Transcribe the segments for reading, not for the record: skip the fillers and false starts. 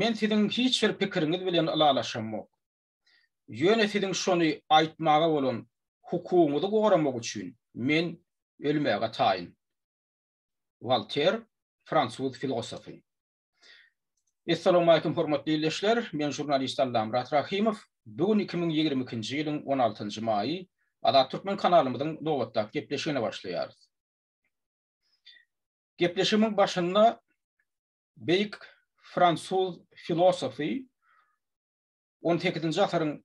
Men siziň hiç bir pikiriňiz bilen ylalaşamok. Ýöne siziň şony aýtmaga bolan hukugyňyzy goramak üçin men ölmäge taýyn. Wolter, fransuz filosofy. Essalawmalikim hormatly ildeşler, men žurnalist Allamyrat Rahymow. Bu gün 2022-nji ýylyň 16-njy maýy, Azat Türkmen kanalymyzyň nobatdaky gepleşigine başlaýarys. Gepleşigimiň başynda beýik fransuz filosofy On sekizinji asyryň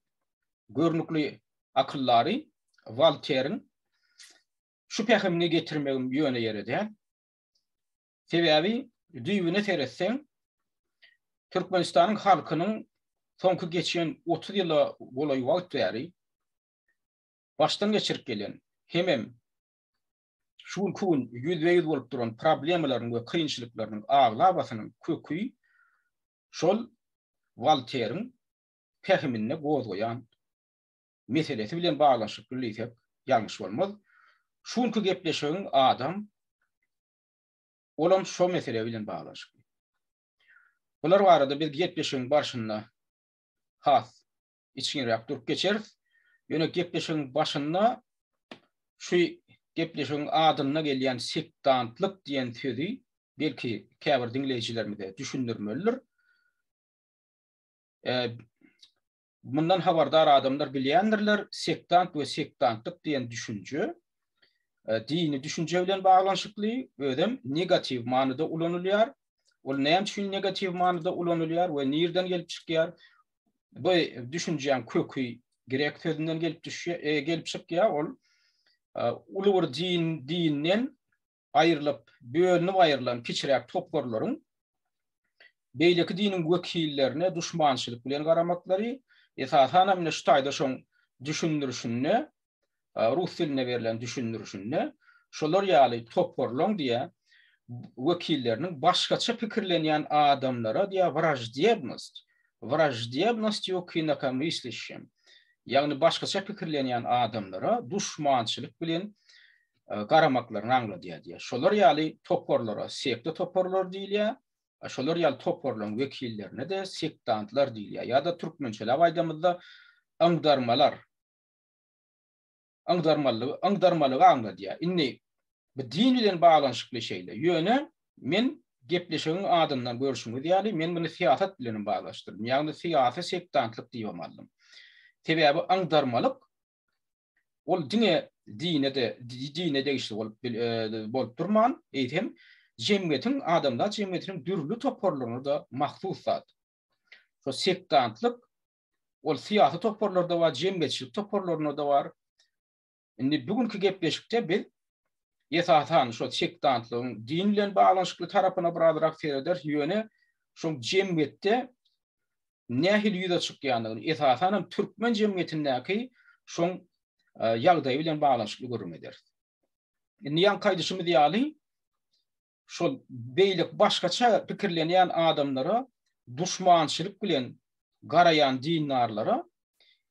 görnükli akyldary Wolteriň şu pähimini getirmegim ýöne ýere däl. Sebäbi düýbüne seretseň, Türkmenistanyň halkynyň soňky geçen 30 ýyla golaý wagt bäri başdan geçirip gelen hemem şu günki gün ýüzbe-ýüz bolup duran problemalarynyň we kynçylyklarynyň aglabasynyň köki şol Wolteriň pähiminde gozgaýan meselesi bilen baglanyşykly diýsek ýalňyş bolmaz. Şu günki gepleşigiň adam olam şo mesele bilen baglanyşykly. Bular barada biz gepleşigiň barşynda has içginräk durup geçeris. Ýöne gepleşigiň başynda şu gepleşigiň adynda gelýän sektantlyk diýen sözi belki käbir diňleýjilerimize düşündirmelidir. Mundan habardar adamlar bilýändirler, sektant we sektantlyk diýen düşünje dini düşünje bilen baglanyşykly, özem negatiw manyda ulanylýar. Ol näme üçin negatiw manyda ulanylýar we nirden gelip çykýar? Bu düşünjäň köki grek sözünden gelip düşýär, e, gelip çykýar. Ol e, uly bir din dinden aýrylyp, bölünip aýrylan kiçiräk toparlaryň beýleki diniň wekillerine duşmançylyk bilen garamaklary, esasan hem şu taýda şoň düşündirişinde rus dilinde berlen düşündirişinde şolar ýaly toparlaň diýä wekilleriniň başgaça pikirlenýän adamlara diýä wraždebnost, wraždebnostýu k inakomyslyşim, ýagny başgaça pikirlenýän adamlara duşmançylyk bilen garamaklaryny aňladýar diýä. Şolar ýaly toparlara sekta toparlary diýilýär. Şolar ýaly toparlaryň wekillerine-de sektantlar diýilýär. Ýa-da türkmençeläp aýdamyzda yňdarmalar. Yňdarmalygy, yňdarmalygy aňladýar. Indi bu din bilen baglanyşykly şeýle. Ýöne men gepleşigiň adyndan görşüňiz ýaly, men muny syýasat bilenem baglanyşdyrdym. Ýagny syýasy sektantlyk diýibem aldym. Sebäbi yňdarmalyk ol diňe dine-de dine degişli bolup bolup durman, eýsem jemgyýetiň, adamzat jemgyýetiniň dürli toparlaryna-da mahsus zat. Şo sektantlyk Ol syýasy toparlarda bar, jemgyýetçilik toparlarynda-da bar. Indi bu günki gepleşikde biz esasan şo sektantlygyň din bilen baglanyşykly tarapyna birazrak serederis, ýöne şoň jemgyýetde nähili ýüze çykýandygyny, esasan hem türkmen jemgyýetindäki şoň e, ýagdaýy bilen baglanyşykly gürrüň ederis. Indi ýaňky aýdyşymyz ýaly, şol beýleki başgaça pikirlenýän adamlara duşmançylyk bilen garaýan dindarlara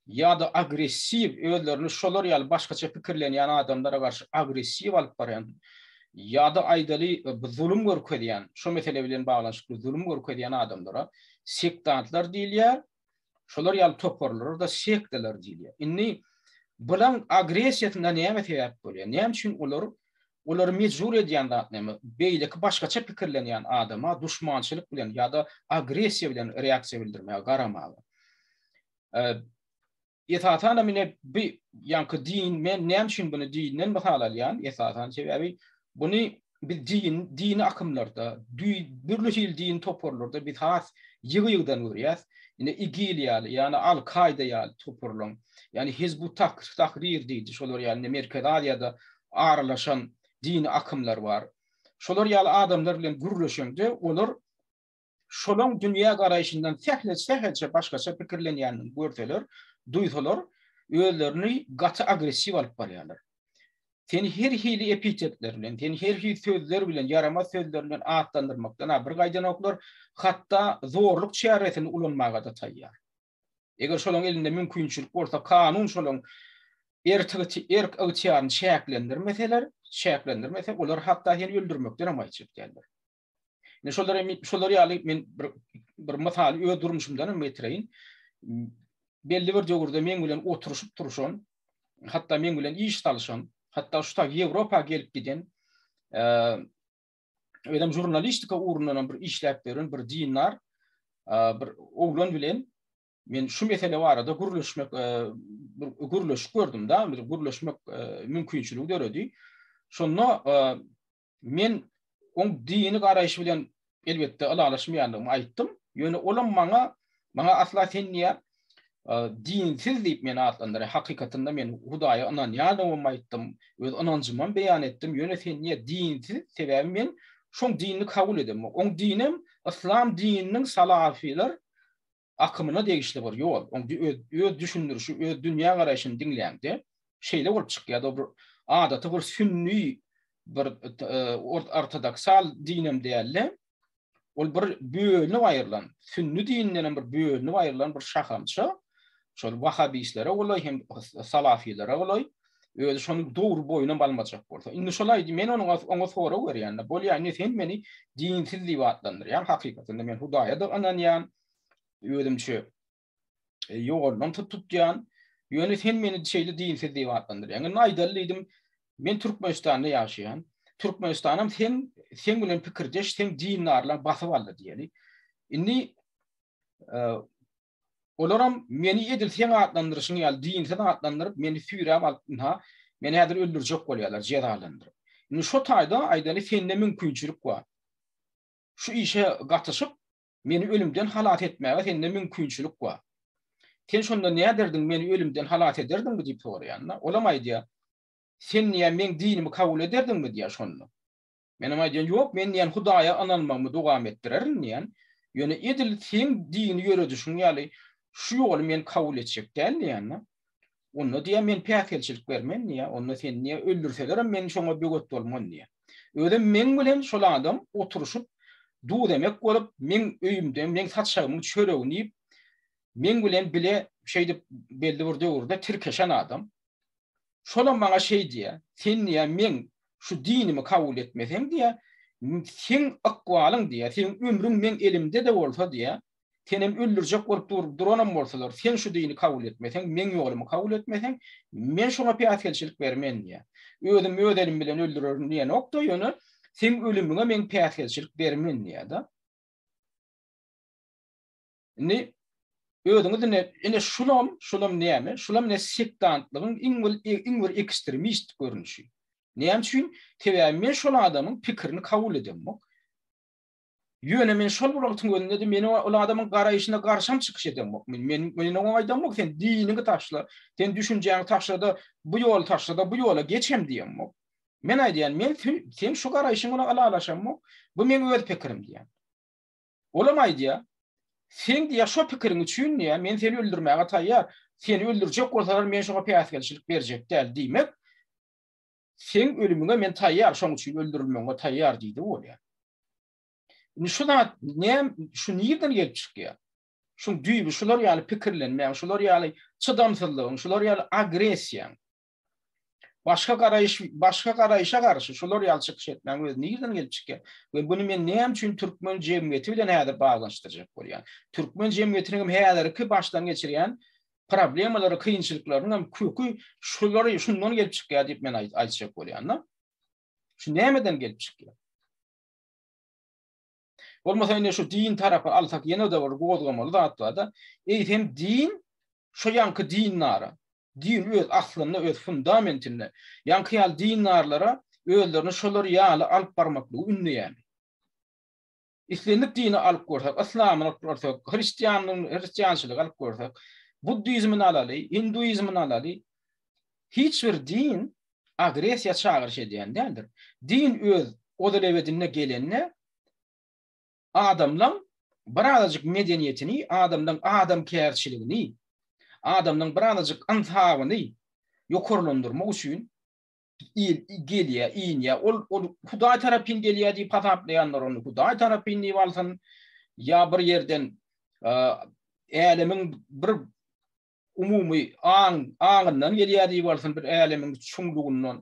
ýa-da agressiw özlerini şolar ýaly başgaça pikirlenýän adamlara garşy agressiw alyp barýan ýa-da aýdaly zulum görkezýän şo mesele bilen baglanyşykly zulum görkezýän adamlara sektantlar diýilýär. Şolar ýaly toparlara-da sektalar diýilýär. Indi bulaň agressiýasyna näme sebäp bolýar? Näme üçin olar olary mejbur edýän zat näme? Beýleki başgaça pikirlenýän adama duşmançylyk bilen ýa-da agressiýa bilen reaksiýa bildirmäge, garamaga. Esasanam ine bu ýaňky din, men näme üçin buny dinden mysal alýan, esasan sebäbi buny biz din, dini akymlarda, dürli hili dini toparlarda biz has ýygy-ýygydan görýäs. Ine IGIL ýaly, ýagny Al-Kaýda ýaly toparlaryň, ýagny Hizbut Tahrir diýdi, şolar ýaly ine Merkezi Aziýada aralaşan dini akymlar bar. Şolar ýaly adamlar bilen gürleşeňde olar şolaň dünýä garaýşyndan sähel-sähelçe başgaça pikirlenýänini görseler, duýsalar, özlerini gaty agressiw alyp barýarlar. Seni her hili epitetler bilen, seni her hili sözler bilen, ýaramaz sözler bilen atlandyrmakdan-a bir gaýdanoklar, hatda zorluk çäresini ulanmaga-da taýýar. Eger şolaň elinde mümkinçilik bolsa, kanun şolaň erk-ygtyýaryny çäklendirmeseler, çäklendirmese, olar hatda seni öldürmekdenem gaýtjak däldir. Indi şolar şolar ýaly men bir bir mysaly öz durmuşymdan hem getireýin. Belli bir döwürde meň bilen oturyşyp turşan, hatda meň bilen iş salyşan, hatda şu tak Ýewropa gelip giden, özem žurnalistika ugrundan hem bir işläp beren bir dindar bir oglan bilen men şu mesele barada gürleşmek bir gürleşik gördüm da, bir gürleşmek mümkinçiligi döredi. Şonda Men oň dini garaýşy bilen elbetde ylalaşmaýandygymy aýtdym. Ýöne olam maňa, maňa asla sen diýýär, dinsiz diýip meni atlandyrýar. Hakykatynda men Hudaýa ynanýandygymam aýtdym, öz ynanjymam beýan etdim. Ýöne sen diýýär dinsiz, sebäbi men şoň dinini kabul edemok. Oň dinem yslam dininiň salafylar akymyna degişli bir ýol. Oň öz öz düşündirişi, öz dünýä garaýşyny diňläňde şeýle bolup çykýar. O bir adaty bir sünni bir e, ortodoksal dinem dälde. Ol bir bölünip aýrylan, sünni dininden hem bir bölünip aýrylan bir şahamça. Şol wahabistlere golaý hem salafilere golaý. Özi şony dogry boýuna almajak bolsa. Indi şol aýdy, men onuň oňa sorag berýän-de, bolýa, indi sen meni dinsiz diýip atlandyrýaň, hakykatynda men Hudaýa-da ynanýan, özümçe e, ýolundan tut tutýan. Ýöne sen meni şeýle dinsiz diýip atlandyrýaň. Indi aýdaly diýdim, men Türkmenistanda ýaşaýan. Türkmenistanam sen sen bilen pikirdeş, sen dindarlaň basyp aldy diýeli. Indi e, Olaram meni edil seň atlandyryşyň ýaly dinsiz atlandyryp, meni süýräp alyp, ynha, meni häzir öldürjek bolýarlar, jezalandyryp. Indi şo taýda aýdaly sende mümkinçilik bar. Şu işe gatyşyp, meni ölümden halas etmäge sende mümkinçilik bar. Sen şonda näderdiň, meni ölümden halas ederdiňmi diýip soraýan-da. Olam aýdýar, Sen diýýär, meň dinimi kabul ederdiňmi diýýär şonda. Menem aýdýan, ýok, men diýýän Hudaýa ynanmagymy dowam etdirerin diýýän. Ýöne edil seň dini ýöredişiň ýaly şu ýoly men kabul etjek däl diýýän-de. Onda diýýän men päsgelçilik bermen diýýär. Onda seni diýýär öldürselerem men şoňa böwet bolman diýýär. Özem meň bilen şol adam oturyşyp, duz-emek bolup, meň öýümde, meň saçagymyň çöregini iýip, meň bilen bile şeýdip belli bir döwürde tirkeşen adam. Şolam maňa şeý diýýär, Sen diýýär, meň şu dinimi kabul etmeseň diýýär, seň ykbalyň diýýär, seň ömrüň meň elimde-de bolsa diýýär, senem öldürjek bolup dur, duranam bolsalar, sen şu dini kabul etmeseň, meň ýolumy kabul etmeseň, men şoňa päsgelçilik bermen diýýär. Özüm öz elim bilen öldürerin diýenok-da, ýöne seň ölümiňe men päsgelçilik bermen diýýär-de. Indi özüňiz ine, ine şulam, şulam näme? Şulam ine sektantlygyň iň bir iň bir ekstremist görnüşi. Näme üçin? Sebäbi men şol adamyň pikirini kabul edemok. Ýöne men şol bir wagtyň özünde-de men ol adamyň garaýşyna garşam çykyş edemok. Men men men oňa aýdamok, sen diniňi taşla, sen düşünjäňi taşla-da, bu ýoly taşla-da, bu ýola geç hem diýemok. Men aýdýan, men sen şu garaýşyň bilen ylalaşamok. Bu meň öz pikirim diýýän. Olam aýdýar, Seň diýýär, şo pikiriň üçin diýýär, men seni öldürmäge taýýar. Seni öldürjek bolsalar, men şoňa päsgelçilik berjek däl. Diýmek, seň ölümiňe men taýýar, şoň üçin öldürilmegiňe taýýar diýdi bolýar. Indi şu zat näme, şu nirden gelip çykýar? Şuň düýbi şular ýaly pikirlenmäň, şular ýaly çydamsyzlygyň, şular ýaly agressiýaň. Başga garaýyş, başga garaýşa garşy şular ýaly çykyş etmäň özi nirden gelip çykýar? We buny men näme üçin türkmen jemgyýeti bilen häzir baglanyşdyrjak bolýan? Türkmen jemgyýetiniň hem häzirki başdan geçirýän problemalary, kynçylyklarynyň hem köki şulary şundan gelip çykýar diýip men aýtjak bolýan-da. Şu nämeden gelip çykýar? Bolmasa indi şu din tarapy alsak ýene-de bir gozgamaly zat bar-da. Eýsem din şu ýaňky dinara, din öz aslynda, öz fundamentinde ýaňky ýaly dindarlara özlerini şolar ýaly alyp barmaklygy ündeýärmi? Islendik dini alyp görsek, yslamyny alyp görsek, hristianlygyny, hristiançylygy alyp görsek, buddizmini alaly, hinduizmini alaly, hiç bir din agressiýa çagyryş edýän däldir. Din öz ozalebedinde gelende adamlaň birazajyk medeniýetini, adamlaň adamkärçiligini, adamlaň birazajyk ynsabyny ýokarlandyrmak üçin gelýär, inýär. Ol ol Hudaý tarapyn gelýär diýip hasaplaýanlar ony Hudaý tarapyn diýip alsyn, ýa bir ýerden älemiň bir umumy aň, aňyndan gelýär diýip alsyn bir älemiň çuňlugyndan.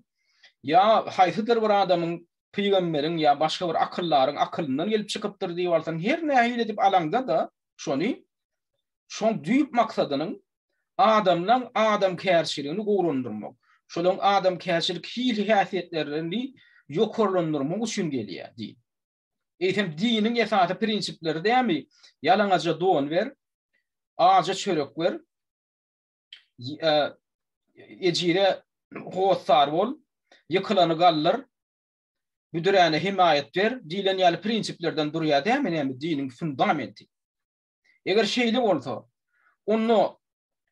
Ýa haýsydyr bir adamyň pygamberiň ýa başga bir akyldaryň akylyndan gelip çykypdyr diýip alsaň, her nähili edip alaňda-da şony şoň düýp maksadynyň adamlaň adamkärçiligini gowulandyrmak, şolaň adamkärçilik hil häsiýetlerini ýokarlandyrmak üçin gelýär din. Eýsem diniň esasy prinsipleri dämi? Ýalaňaja don ber, aja çörek ber, ejire hossar bol, ýykylany galdyr, büdüräne hemaýat ber diýlen ýaly prinsiplerden durýar dämi näme diniň fundamenti? Eger şeýle bolsa, onda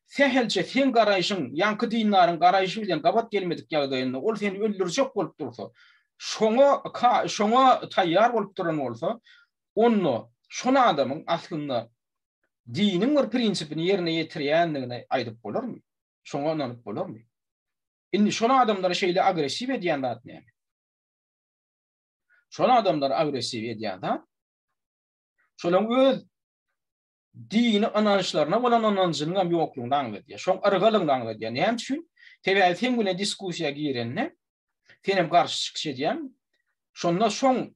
sähelçe seň garaýşyň ýaňky dindaryň garaýşy bilen gabat gelmedik ýagdaýynda ol seni öldürjek bolup dursa, şoňa şoňa taýýar bolup duran bolsa, onda şol adamyň aslynda diniň bir prinsipini ýerine ýetirýändigini aýdyp bolarmy? Şoňa ynanyp bolarmy? Indi şol adamlary şeýle agressiw edýän zat näme? Şol adamlary agressiw edýän zat şolaryň öz dini ynançlaryna bolan ynanjynyň hem ýoklugyny aňladýar. Şoň yrgalygyny aňladýar. Näme üçin? Sebäbi sen bilen diskussiýa girende sen hem garşy çykyş edýäň. Şonda şoň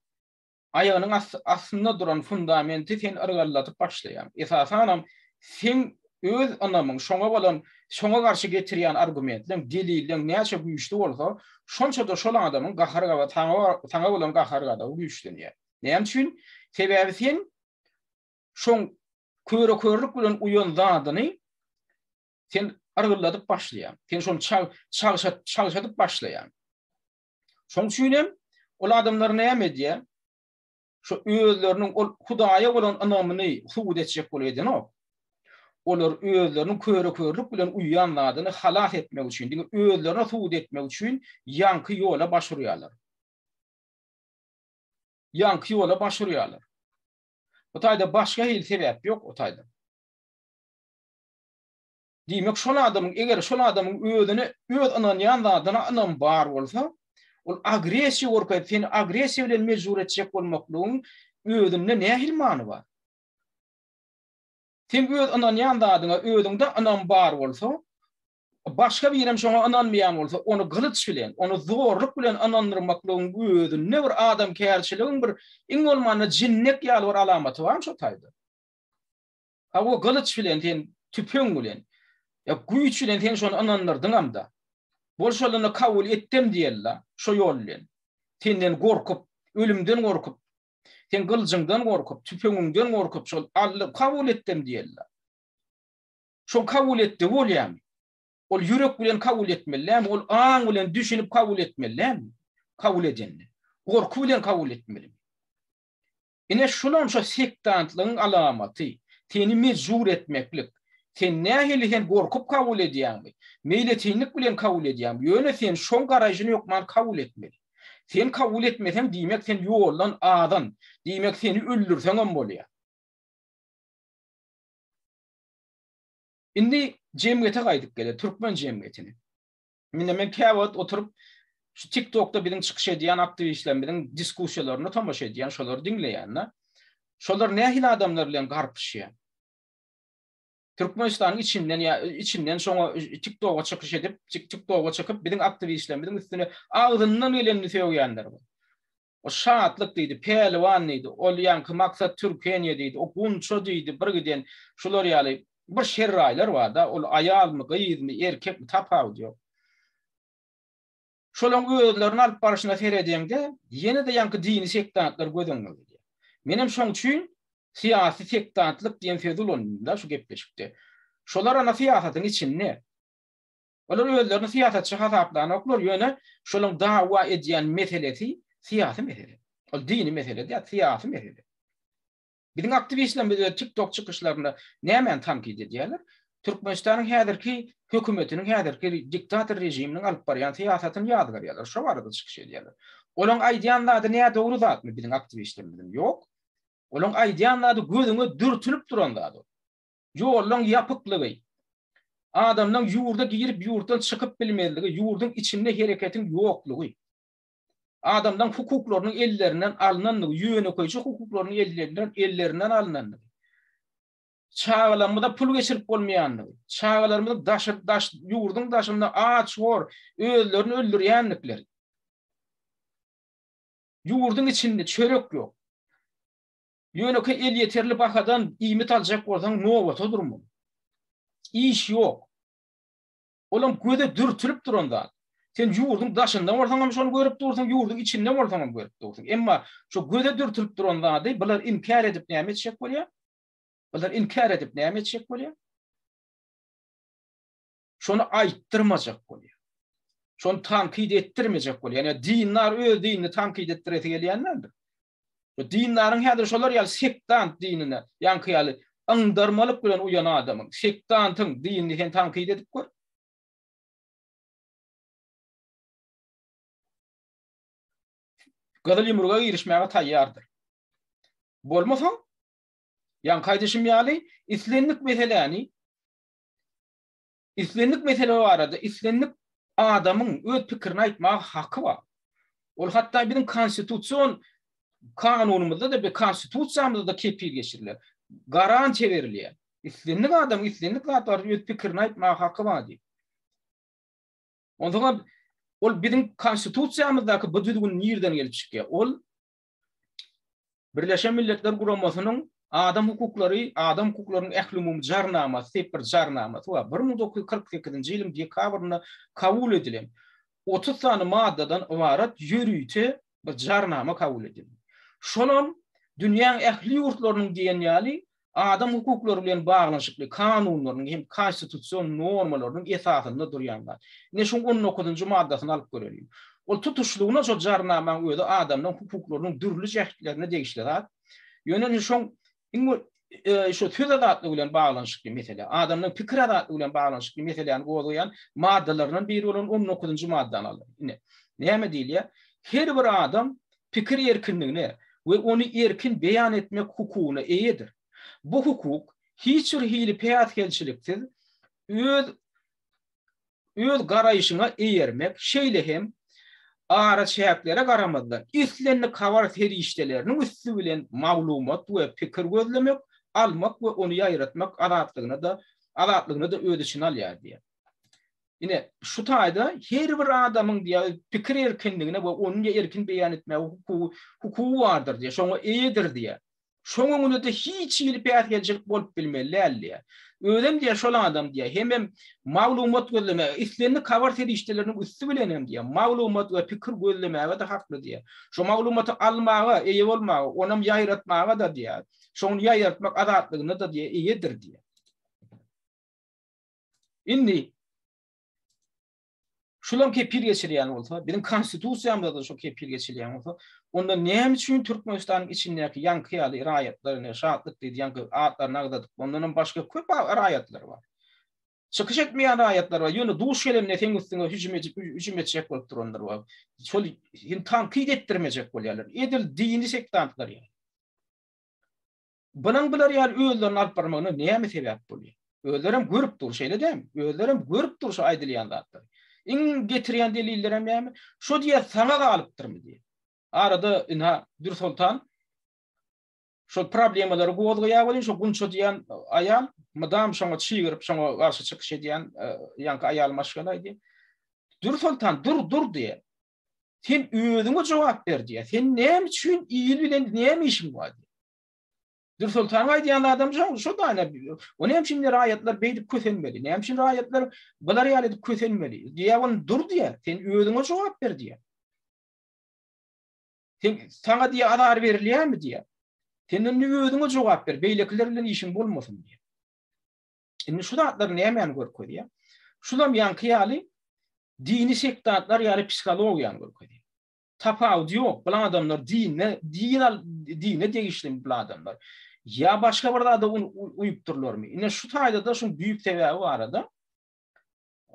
aýagynyň astynda duran fundamenti sen yrgalladyp başlaýaň. Esasanam seň öz ynamyň, şoňa bolan, şoňa garşy getirýän argumentleň, delilleň näçe güýçli bolsa, şonça-da şol adamyň gahar-gazaby, saňa, saňa bolan gahar-gazaby güýçlenýär. Näme üçin? Sebäbi sen şoň köre-körlük bilen uýan zadyny sen yrgylladyp başlaýaň. Sen şony çagşat, çagşadyp başlaýaň. Şoň üçin hem ol adamlar näme edýär? Şu özleriniň ol Hudaýa bolan ynamyny subut etjek bolup edenok. Olar özleriniň köre-körlük bilen uýan zadyny halas etmek üçin, diňe özlerine subut etmek üçin ýaňky ýola baş urýarlar. Ýaňky ýola baş urýarlar. Bu taýda başga hili sebäp ýok o taýda. Diýmek, şol adamyň, eger şol adamyň özüne, öz ynanýan zadyna ynam bar bolsa, ol agressiýa görkezip, seni agressiýa bilen mejbur etjek bolmaklygyň özünde nähili many bar? Sen öz ynanýan zadyňa özüňde ynam bar bolsa, başga birem şoňa ynanmaýan bolsa, ony gylyç bilen, ony zorluk bilen ynandyrmaklygyň özünde bir adamkärçiligiň bir iň bolmanda jinnek ýaly bir alamaty barmy şo taýda? Hawa gylyç bilen sen tüpeň bilen, ýa güýç bilen sen şony ynandyrdyňam-da. Bol şolunda kabul etdem diýeli-la, şo ýol bilen. Senden gorkup, ölümden gorkup, sen gylyjyňdan gorkup, tüpeňiňden gorkup şol aldy, kabul etdem diýeli-la. Şol kabul etdigi bolýamy? Ol ýürek bilen kabul etmeli dälmi? Ol aň bilen düşünip kabul etmeli dälmi? Kabul edende. Gorky bilen kabul etmelimi? Ine şulam şo sektantlygyň alamaty. Seni mejbur etmeklik. Sen nähili sen gorkup kabul edýäňmi? Meýletinlik bilen kabul edýäňmi? Ýöne sen şoň garaýşyny hökman kabul etmeli. Sen kabul etmeseň diýmek sen ýoldan azan. Diýmek seni öldürseňem bolýar. Indi jemgyýete gaýdyp gele, türkmen jemgyýetine. Indi men käwagt oturyp şu TikTokda biziň çykyş edýän aktiwistlerimiziň diskussiýalaryna tomaşa edýän, şolary diňleýän-de. Şolar nähili adamlar bilen garpyşýar? Türkmenistanyň içinden ýa içinden şoňa TikToka çykyş edip, TikToka çykyp biziň aktiwistlerimiziň üstüne agzyndan gelenini sögýänler bar. O Şatlyk diýdi, Päliwan diýdi, ol ýaňky Maksat Türkeniýe diýdi, o Gunça diýdi, bir giden şular ýaly bir şerraýlar bar-da, ol aýalmy, gyzmy, erkekmi tapawudy ýok. Şolaň özlerini alyp baryşyna seredeňde, ýene-de ýaňky dini sektantlar göz öňüňe gelýär. Menem şoň üçin syýasy sektantlyk diýen sözi ulandym-da şu gepleşikde. Şolar ana syýasatyň içinde. Olar özlerini syýasatçy hasaplanoklar, ýöne şolaň dawa edýän meselesi syýasy mesele. Ol dini mesele däl, syýasy mesele. Biziň aktiwistlerimiz öz TikTok çykyşlarynda nämäni tankyt edýärler? Türkmenistanyň häzirki hökümetiniň, häzirki diktator režiminiň alyp barýan syýasatyny ýazgarýarlar, şo barada çykyş edýärler. Olaň aýdýan zady nädogry zatmy biziň aktiwistlerimiziň? Ýok. Olaň aýdýan zady gözüňe dürtülip duran zat ol. Ýollaň ýapyklygy, adamlaň ýurda girip ýurtdan çykyp bilmezligi, ýurduň içinde hereketiň ýoklugy, adamlaň hukuklarynyň ellerinden alnanlygy, ýönekeýje hukuklarynyň ellerinden ellerinden alnanlygy, çagalarymyza pul geçirip bolmaýanlygy, çagalarymyzyň daşy daş ýurduň daşynda aç-hor özlerini öldürýändikleri. Ýurduň içinde çörek ýok. Ýönekeý elýeterli bahadan iýmit aljak bolsaň nobata durmaly. Iş ýok. Olam göze dürtülip duran zat. Sen ýurduň daşynda bolsaň hem şony görüp dursuň, ýurduň içinde bolsaň hem görüp dursuň. Emma şu göze dürtülip duran zady bular inkär edip näme etjek bolýar? Bular inkär edip näme etjek bolýar? Şony aýtdyrmajak bolýar. Şony tankyt etdirmejek bolýar. Ýani dindar öz dinini tankyt etdiresi gelýändendir. Bu dindaryň häzir şolar ýaly sektant dinine, ýaňky ýaly yňdarmalyk bilen uýan adamyň, sektantyň dinini sen tankyt edip gör. Gyzyl ýumruga girişmäge taýýardyr. Bolmasa, ýaňky aýdyşym ýaly, islendik meseläni Islendik mesele barada islendik adamyň öz pikirini aýtmaga haky bar. Ol hatda biziň konstitusion kanunymyzda-da, bir konstitusiýamyzda-da kepil geçirilen. Garantiýa berilýär. Islendik adamyň islendik zat barada öz pikirini aýtmaga haky bar diýip. Onsoň ol biziň konstitusiýamyzdaky bu düzgün nirden gelip çykýar? Ol Birleşen Milletler Guramasynyň Adam hukuklary, Adam hukuklarynyň ählumumy jarnamasy diýip bir jarnamasy bar. 1948-nji ýylyň dekabrynda kabul edilen 30 sany maddadan ybarat ýörite bir jarnama kabul edildi. Şolam dünýäň ähli ýurtlarynyň diýen ýaly adam hukuklary bilen baglanyşykly kanunlarynyň hem konstitusion normalarynyň esasynda durýan zat. Ine şuň on dokuzynjy maddasyny alyp göreliň. Ol tutuşlygyna şol jarnamaň özi adamlaryň hukuklarynyň dürli jähtlerine degişli zat. Ýöne indi şoň iň bir şu söz azatlygy bilen baglanyşykly mesele, adamlaryň pikir azatlygy bilen baglanyşykly meseläni gozgaýan maddalaryndan biri bolan on dokuzynjy maddany alalyň. Ine, näme diýilýär? Her bir adam pikir erkinligine we ony erkin beýan etmek hukugyna eýedir. Bu hukuk hiç bir hili päsgelçiliksiz öz öz garaýşyňa eýermek, şeýle hem araçäklere garamazdan islendik habar serişdeleriniň üsti bilen maglumat we pikir gözlemek, almak we ony ýaýratmak azatlygyna-da azatlygyny-da öz içine alýar diýýär. Ine, şu taýda her bir adamyň diýýär, pikir erkinligine we ony erkin beýan etmäge hukugy, hukugy bardyr diýýär, şoňa eýedir diýýär. Şoň öňünde-de hiç hili päsgelçilik bolup bilmeli däl diýýär. Özem diýýär, şol adam diýýär, hemem maglumat gözlemäge, islendik habar serişdeleriniň üsti bilen hem diýýär, maglumat we pikir gözlemäge-de hakly diýýär. Şo maglumaty almaga, eýe bolmaga, onam ýaýratmaga-da diýýär, şony ýaýratmak azatlygyna-da diýýär, eýedir diýýär. Indi şulam kepil geçirýän bolsa, biziň konstitusiýamyzda şu kepil geçilýän bolsa, onda näme üçin Türkmenistanyň içindäki ýaňky ýaly raýatlar, ine Şatlyk diýdi, ýaňky atlaryny agzadyk, ondan hem başga köp raýatlar bar. Çykyş etmeýän raýatlar bar, ýöne duş gelende seň üstüňe hüjüm edip, hüjüm etjek bolup duranlar bar. Şol hem tankyt etdirmejek bolýarlar. Edil dini sektantlar ýaly. Bunuň bular ýaly özlerini alyp barmagyna näme sebäp bolýar? Özlerem görüp dur, şeýle dälmi? Özlerem görüp dur şu aýdylýan zatlary. Iň getirýän delillerem näme? Şo diýýär, saňa galypdyrmy diýýär. Arada ynha Dürsoltan şol problemalary gozgaýar welin, şo Gunça diýen aýal mydam şoňa çygyryp, şoňa garşy çykyş edýän ýaňky aýal maşgala diýýär. Dürsoltan dur, dur diýýär. Sen özüňe jogap ber diýýär. Sen näme üçin il bilen näme işiň bar diýýär. Dürsoltanyň aýdýan zadam şo, şo da ine. O näme üçin raýatlar beýdip kösenmeli? Näme üçin raýatlar bular ýaly edip kösenmeli? Diýýär, ony dur diýýär. Sen özüňe jogap ber diýýär. Sen saňa diýýär azar berilýärmi diýýär. Sen indi özüňe jogap ber, beýlekiler bilen işiň bolmasyn diýýär. Indi şu zatlar nämäni görkezýär? Şulam ýaňky ýaly dini sektantlar ýaly psihologiýany görkezýär. Tapawudy ýok. Bul adamlar dine, din al, dine degişlimi bul adamlar? Ýa başga bir zada uýupdyrlarmy? Ine şu taýda-da şuň düýp sebäbi barada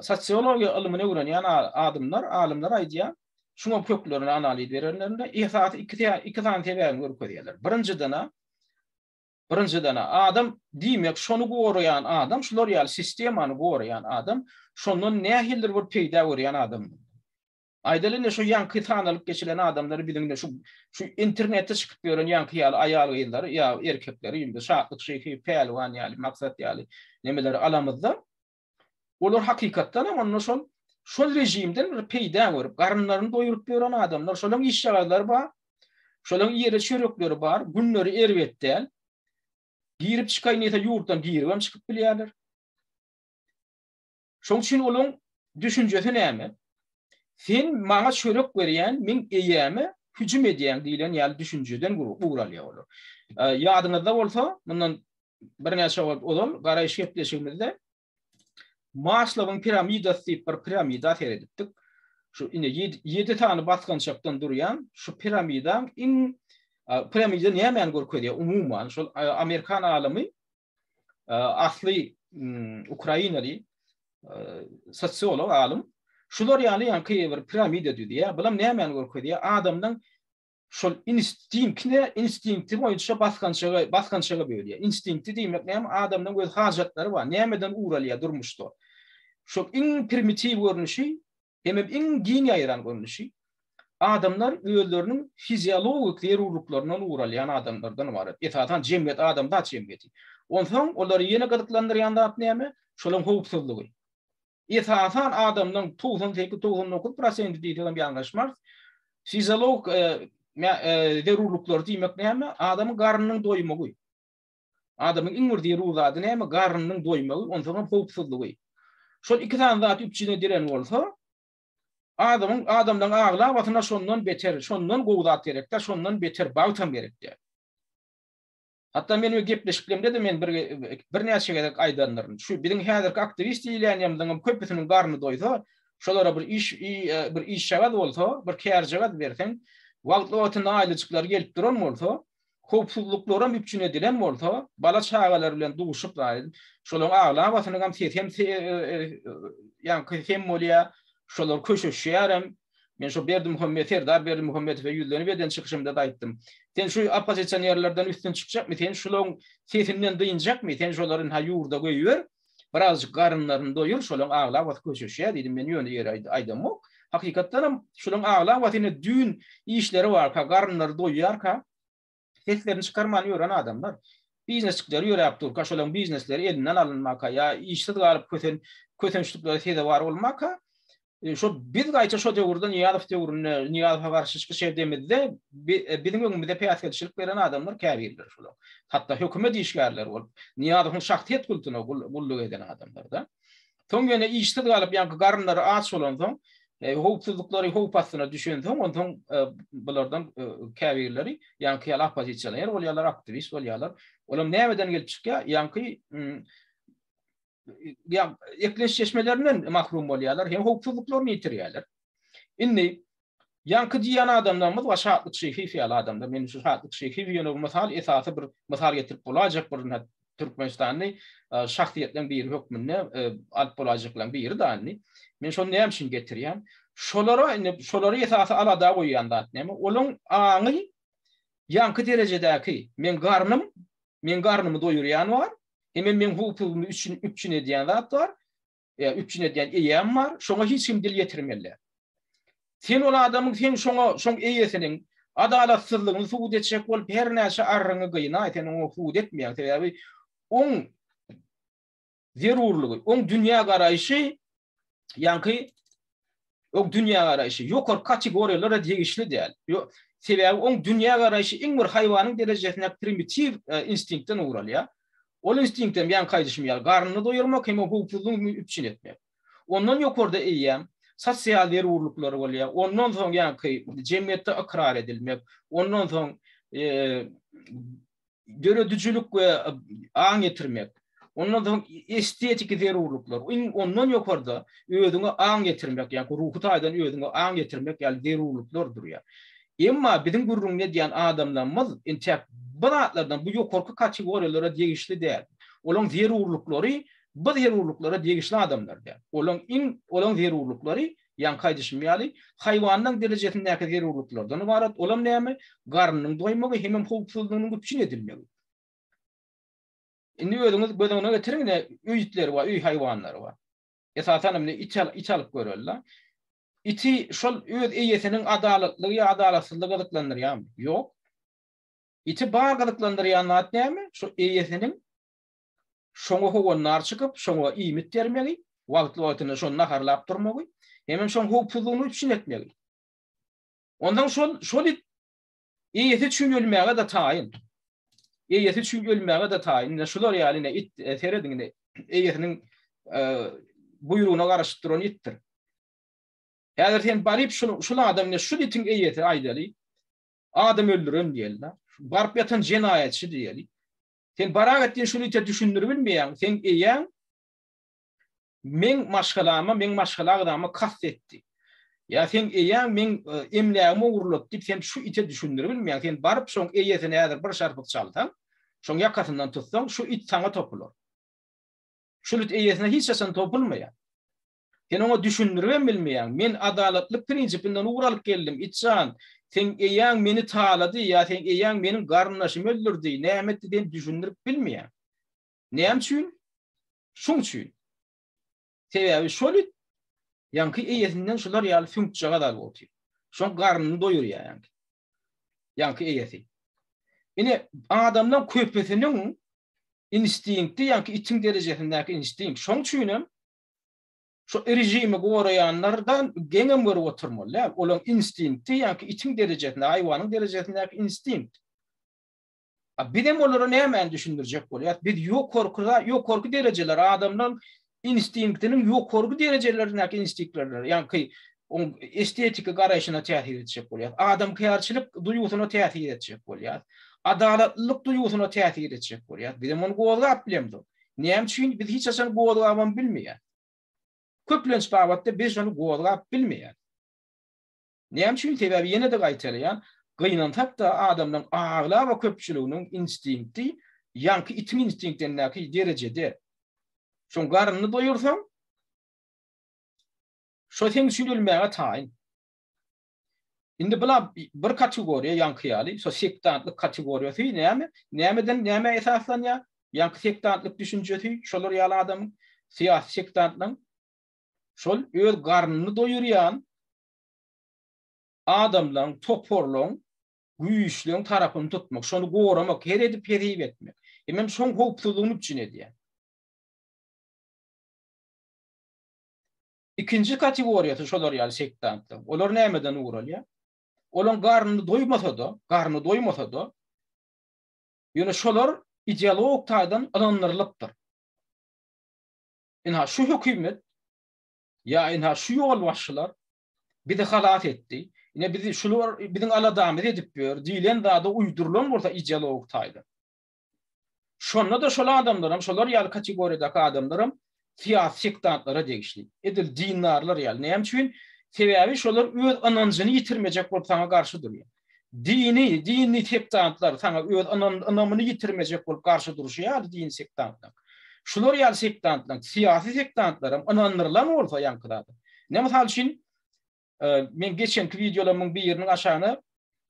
sosiologiýa ylmyny öwrenýän adamlar, alymlar aýdýar. Şuň köklerini analiz berenlerinde esasy iki sany sebäbini görkezýärler. Birinjiden-ä Birinjiden, adam diýmek, şony goraýan adam, şular ýaly sistemany goraýan adam, şondan nähilidir bir peýda görýän adam. Aýdaly indi şu ýaňky sanalyp geçilen adamlary biziň indi şu şu internetde çykyp ýören ýaňky ýaly aýal-gyzlary ýa erkekleri indi Şatlyk şeýhi, Pälwan ýaly, Maksat ýaly nemeleri alamyzda, olar hakykatdan hem onda şol şol režimden bir peýda görüp, garynlaryny doýuryp ýören adamlar, şolaryň işjagazlary bar. Şolaryň iýere çörekleri bar, günleri erbet däl. Girip çykaýyn diýse ýurtdan giribem çykyp bilýärler. Şoň üçin olaň düşünjesi näme? Sen maňa çörek berýän, meň eýäme hüjüm edýäň diýlen ýaly düşünjeden ugur alýar olar. Ýadyňyzda bolsa, mundan birnäçe wagt ozal garaýyş gepleşigimizde Maslowyň piramidasy diýip bir piramida seredipdik. Şu ine 7 sany basgançakdan durýan şu piramidaň iň piramida nämäni görkezýär umuman şol amerikan alymy asly ukrainaly sosiolog alym şular ýaly ýaňky bir piramida düzýär. Bulam nämäni görkezýär? Adamdan şol instinktine, instinkti boýunça basgançaga, basgançaga bölýär. Instinkti diýmek näme? Adamdan öz hajatlary bar. Nämeden ugur alýar durmuşda? Şol iň primitiw görnüşi hemem iň giň ýaýran görnüşi adamlar özleriniň fiziologik zerurlyklaryndan ugur alýan adamlardan ybarat. Esasan jemgyýet, adamzat jemgyýeti. Onsoň olary ýene gyzyklandyrýan zat näme? Şolaryň howpsuzlygy. Esasan adamlaryň 98, 99 prosenti diýsegem ýalňyşmarys. Fiziologik zerurlyklary diýmek näme? Adamyň garnynyň doýmagy. Adamyň iň bir zerur zady näme? Garnynyň doýmagy, onsoň hem howpsuzlygy. Şol iki sany zat üpjün edilen bolsa, adamyň adamlaryň aglabasyna şondan beter, şondan gowy zat gerek däl, şondan beter bagt hem gerek däl. Hatda men öz gepleşiklerimde-de men bir birnäçe gezek aýdandyryn. Şu biziň häzirki aktiwist diýilýänlerimiziň hem köpüsiniň garny doýsa, şolara bir iş bir işjagaz bolsa, bir kärjagaz berseň, wagtly-wagtynda aýlyjyklary gelip duran bolsa, howpsuzlyklaram üpjün edilen bolsa, bala-çagalar bilen duşup şolaryň aglabasynyň hem sesi hem ýaňky sem bolýar, şolar köşeşýärem. Men şo Berdimuhamet, Serdar Berdimuhamedowa ýüzlenip eden çykyşymda-da aýtdym. Sen şu oppozisionerlerden üstün çykjakmy? Sen şularyň sesinden dynjakmy? Sen şolary ynha ýurda goýber, birazjyk garynlaryny doýur, şolaryň aglabasy köşeşýär diýdim. Men ýöne ýere aýdamok. Hakykatdan hem şularyň aglabasy ine düýn işleri barka, garynlary doýýarka seslerini çykarman ýören adamlar. Biznesçikleri ýöräp durka, şolaryň biznesleri elinden alynmaka ýa işsiz galyp kösen kösençliklere sezewar bolmaka, e, şo biz gaýta şo döwürde Nyýazow döwründe Nyýazowa garşy çykyş edemizde e, biziň öňümizde päsgelçilik beren adamlar käbirleri şolar. Hatda hökümet işgärleri bolup Nyýazowyň şahsyýet kultuna gulluk eden adamlar-da. Soň ýene işsiz galyp, ýaňky garynlary aç bolansoň, e, howpsuzlyklary howp astyna düşensoň, onsoň e, bulardan e, käbirleri ýaňky ýaly oppozisioner bolýarlar, aktiwist bolýarlar. Olam nämeden gelip çykýar? Ýaňky ýa eklenç çeşmelerinden mahrum bolýarlar, hem howpsuzlyklaryny ýitirýärler. Indi Ýaňky diýen adamlarymyz bar, Şatlyk Şyhyýew ýaly adamlar. Men şu Şatlyk Şyhyýewi ýöne bir mysal, esasy bir mysal getirip bolaýjak bir Türkmenistanly şahsyýetleriň biri hökmünde alyp bolaýjaklaryň biri da indi. Men şony näme üçin getirýän? Şolara indi şolary esasy alada goýýan zat näme? Olaň aňy ýaňky derejedäki meň garnym, meň garnymy doýurýan bar, hemem meň howpsuzlygymy üpjün edýän zat bar. Ýa üpjün edýän eýäm bar, şoňa hiç kim dil ýetirmeli däl. Sen ol adamyň sen şoňa, şoň eýesiniň adalatsyzlygyny subut etjek bolup her näçe arryňy gynaý, sen oňa subut etmeýäň, sebäbi oň zerurlygy, oň dünýä garaýşy ýaňky oň dünýä garaýşy ýokary kategoriýalara degişli däl. Sebäbi oň dünýä garaýşy iň bir haýwanyň derejesindäki primitiw e, instinktden ugur alýar. Ol instinkt hem ýaňky aýdyşym ýaly garnyny doýurmak hem howpsuzlygyny üpjün etmek. Ondan ýokarda eýýäm sosial zerurlyklary bolýar. Ondan soň ýaňky jemgyýetde ykrar edilmek, ondan soň e, döredijilik we aň ýetirmek, ondan soň estetiki zerurlyklar, iň ondan ýokarda özüňe aň ýetirmek, ýagny ruhy taýdan özüňe aň ýetirmek ýaly zerurlyklar durýar. Emma biziň gürrüňini edýän adamlarymyz entäk bu zatlardan bu ýokarky kategoriýalara degişli däl. Olaryň zerurlyklary bu zerurlyklara degişli adamlar däl. Olaryň iň olaryň zerurlyklary Ýaňky aýdyşym ýaly, haýwanyň derejesindäki zerurlyklardan ybarat, olam näme? Garnynyň doýmagy hemem howpsuzlygynyň üpjün edilmegi. Indi özüňiz göz öňüne getiriň, ine, öý itleri bar, öý haýwanlary bar. Esasan hem it, it alyp göreli. Iti şol öz eýesiniň adalatlygy ýa adalatsyzlygy gyzyklandyrýarmy? Ýok. Iti bar gyzyklandyrýan zat näme? Şu eýesiniň Şoňa howandar çykyp, şoňa iýmit bermegi, wagtly-wagtynda şony naharlap durmagy, hemem şoň howpsuzlygyny üpjün etmegi. Onsoň şol şol it Eýesi üçin ölmäge-de taýyn. Eýesi üçin ölmäge-de taýyn. Ine şular ýaly ine it e, serediň ine eýesiniň e, buýrugyna garaşyp duran itdir. Häzir sen baryp şul şul adam ine şul itiň eýesi aýdaly. Adam öldüren diýeli. Baryp ýatan jenaýatçy diýeli. Sen barak etdiň şul ite düşündirip bilmeýäň. Sen eýäň Meň maşgalama, meň maşgala agzama kast etdi. Ýa seň eýäň meň e, emlägimi ogurlady diýip sen şu ite düşündirip bilmeýäň. Sen baryp şoň eýesine häzir bir şarpyk çalsaň, şoň ýakasyndan tutsaň, şu it saňa topular. Şul it eýesine hiç haçan topulmaýar. Sen oňa düşündiribem bilmeýäň. Men adalatlyk prinsipinden ugur alyp geldim, itjan. Seň eýäň meni talady ýa seň eýäň meniň garyndaşymy öldürdi, näme etdi sen düşündirip bilmeýäň. Näme üçin? Şuň üçin. Sebäbi şol it ýaňky eýesinden şular ýaly süňkjagaz alyp otyr. Şoň garnyny doýurýar ýaňky. Ýaňky eýesi. Ine, adamlaň köpüsiniň instinkti ýaňky itiň derejesindäki instinkt. Şoň üçin hem şu režimi goraýanlardan geňem görüp oturmaly däl. Olaň instinkti ýaňky itiň derejesinde, haýwanyň derejesindäki instinkt. A bizem olara nämäni düşündirjek bolýas? Biz ýokarky ýokarky derejeler adamlaryň instinktiniň ýokarky derejelerindäki instinktlerine, ýaňky oň estetiki garaýşyna täsir etjek bolýas. Adamkärçilik duýgusyna täsir etjek bolýas. Adalatlylyk duýgusyna täsir etjek bolýas. Bizem ony gozgap bilemzok. Näme üçin biz hiç haçan gozgabam bilmeýäs? Köplenç babatda biz şony gozgap bilmeýäs. Näme üçin? Sebäbi ýene-de gaýtalaýan, gynansak-da adamlaryň aglaba köpçüliginiň instinkti ýaňky itiň instinktindäki derejede. Şoň garnyny doýursaň, şo seň üçin ölmäge taýyn. Indi bula bir kategoriýa ýaňky ýaly, şo sektantlyk kategoriýasy näme? Nämeden nämä esaslanýar? Ýaňky sektantlyk düşünjesi şolar ýaly adamyň, syýasy sektantlaryň Şol öz garnyny doýurýan adamlaryň, toparlaryň, güýçleriň tarapyny tutmak, şony goramak, her edip hesip etmek. Hemem şoň howpsuzlygyny üpjün edýär. Ikinji kategoriýasy şolar ýaly sektantlar. Olar nämeden ugur alýar? Olaryň garnyny doýmasa-da, garny doýmasa-da, ýöne şolar ideologik taýdan ynandyrylypdyr. Ynha şu hökümet ýa ynha şu ýolbaşçylar bizi halas etdi. Ine bizi şular biziň aladamyzy edip ýör diýlen zada uýdurylan bolsa ideologik taýdan. Şonda-da şol adamlaram, şolar ýaly kategoriýadaky adamlaram syýasy sektantlara degişli. Edil dindarlar ýaly. Näme üçin? Sebäbi şolar öz ynanjyny ýitirmejek bolup saňa garşy durýar. Dini, dini sektantlar saňa öz ynamyny ýitirmejek bolup garşy durşy ýaly dini sektantlar. Şular ýaly sektantlar, syýasy sektantlaram ynandyrylan bolsa ýaňky zada. Ine mysal üçin, e, men geçenki wideolarymyň biriniň aşagyna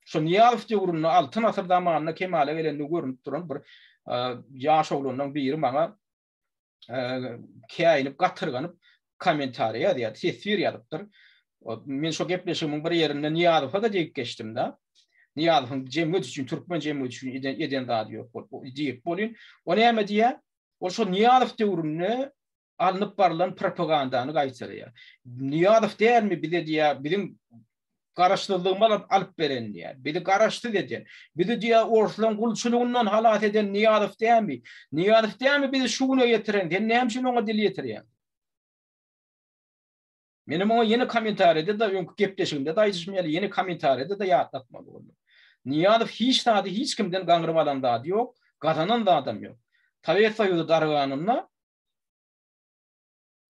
şu Nyýazow döwründe Altyn asyr zamanynda kemala gelendigi görünip duran bir e, ýaş oglanlaryň biri maňa käýinip, gatyrganyp kommentariýa ýazýar, teswir ýazypdyr. Men şo gepleşigimiň bir ýerinde Nyýazowa-da degip geçdim-de. Nyýazowyň jemgyýet üçin, türkmen jemgyýeti üçin eden, eden zady ýok bolup diýip bolýan. O näme diýýär? Ol şo Nyýazow döwründe alnyp barylan propagandany gaýtalaýar. Nyýazow dälmi bize diýýär, biziň Garaşsyzlygymyzy alyp alyp beren diýýär. Bizi garaşsyz eden, bizi diýýär orslaň gulçulygyndan halas eden Nyýazow dälmi? Nyýazow dälmi bizi şu güne getiren? Sen näme üçin oňa dil ýetirýäň? Menem oňa ýene kommentariýada-da öňki gepleşigimde-de aýdyşym ýaly ýene kommentariýada-da ýatlatmaly boldum. Nyýazow hiç zady hiç kimden gaňryp alan zady ýok, gazanan zadam ýok. Sowet Soýuzy darganynda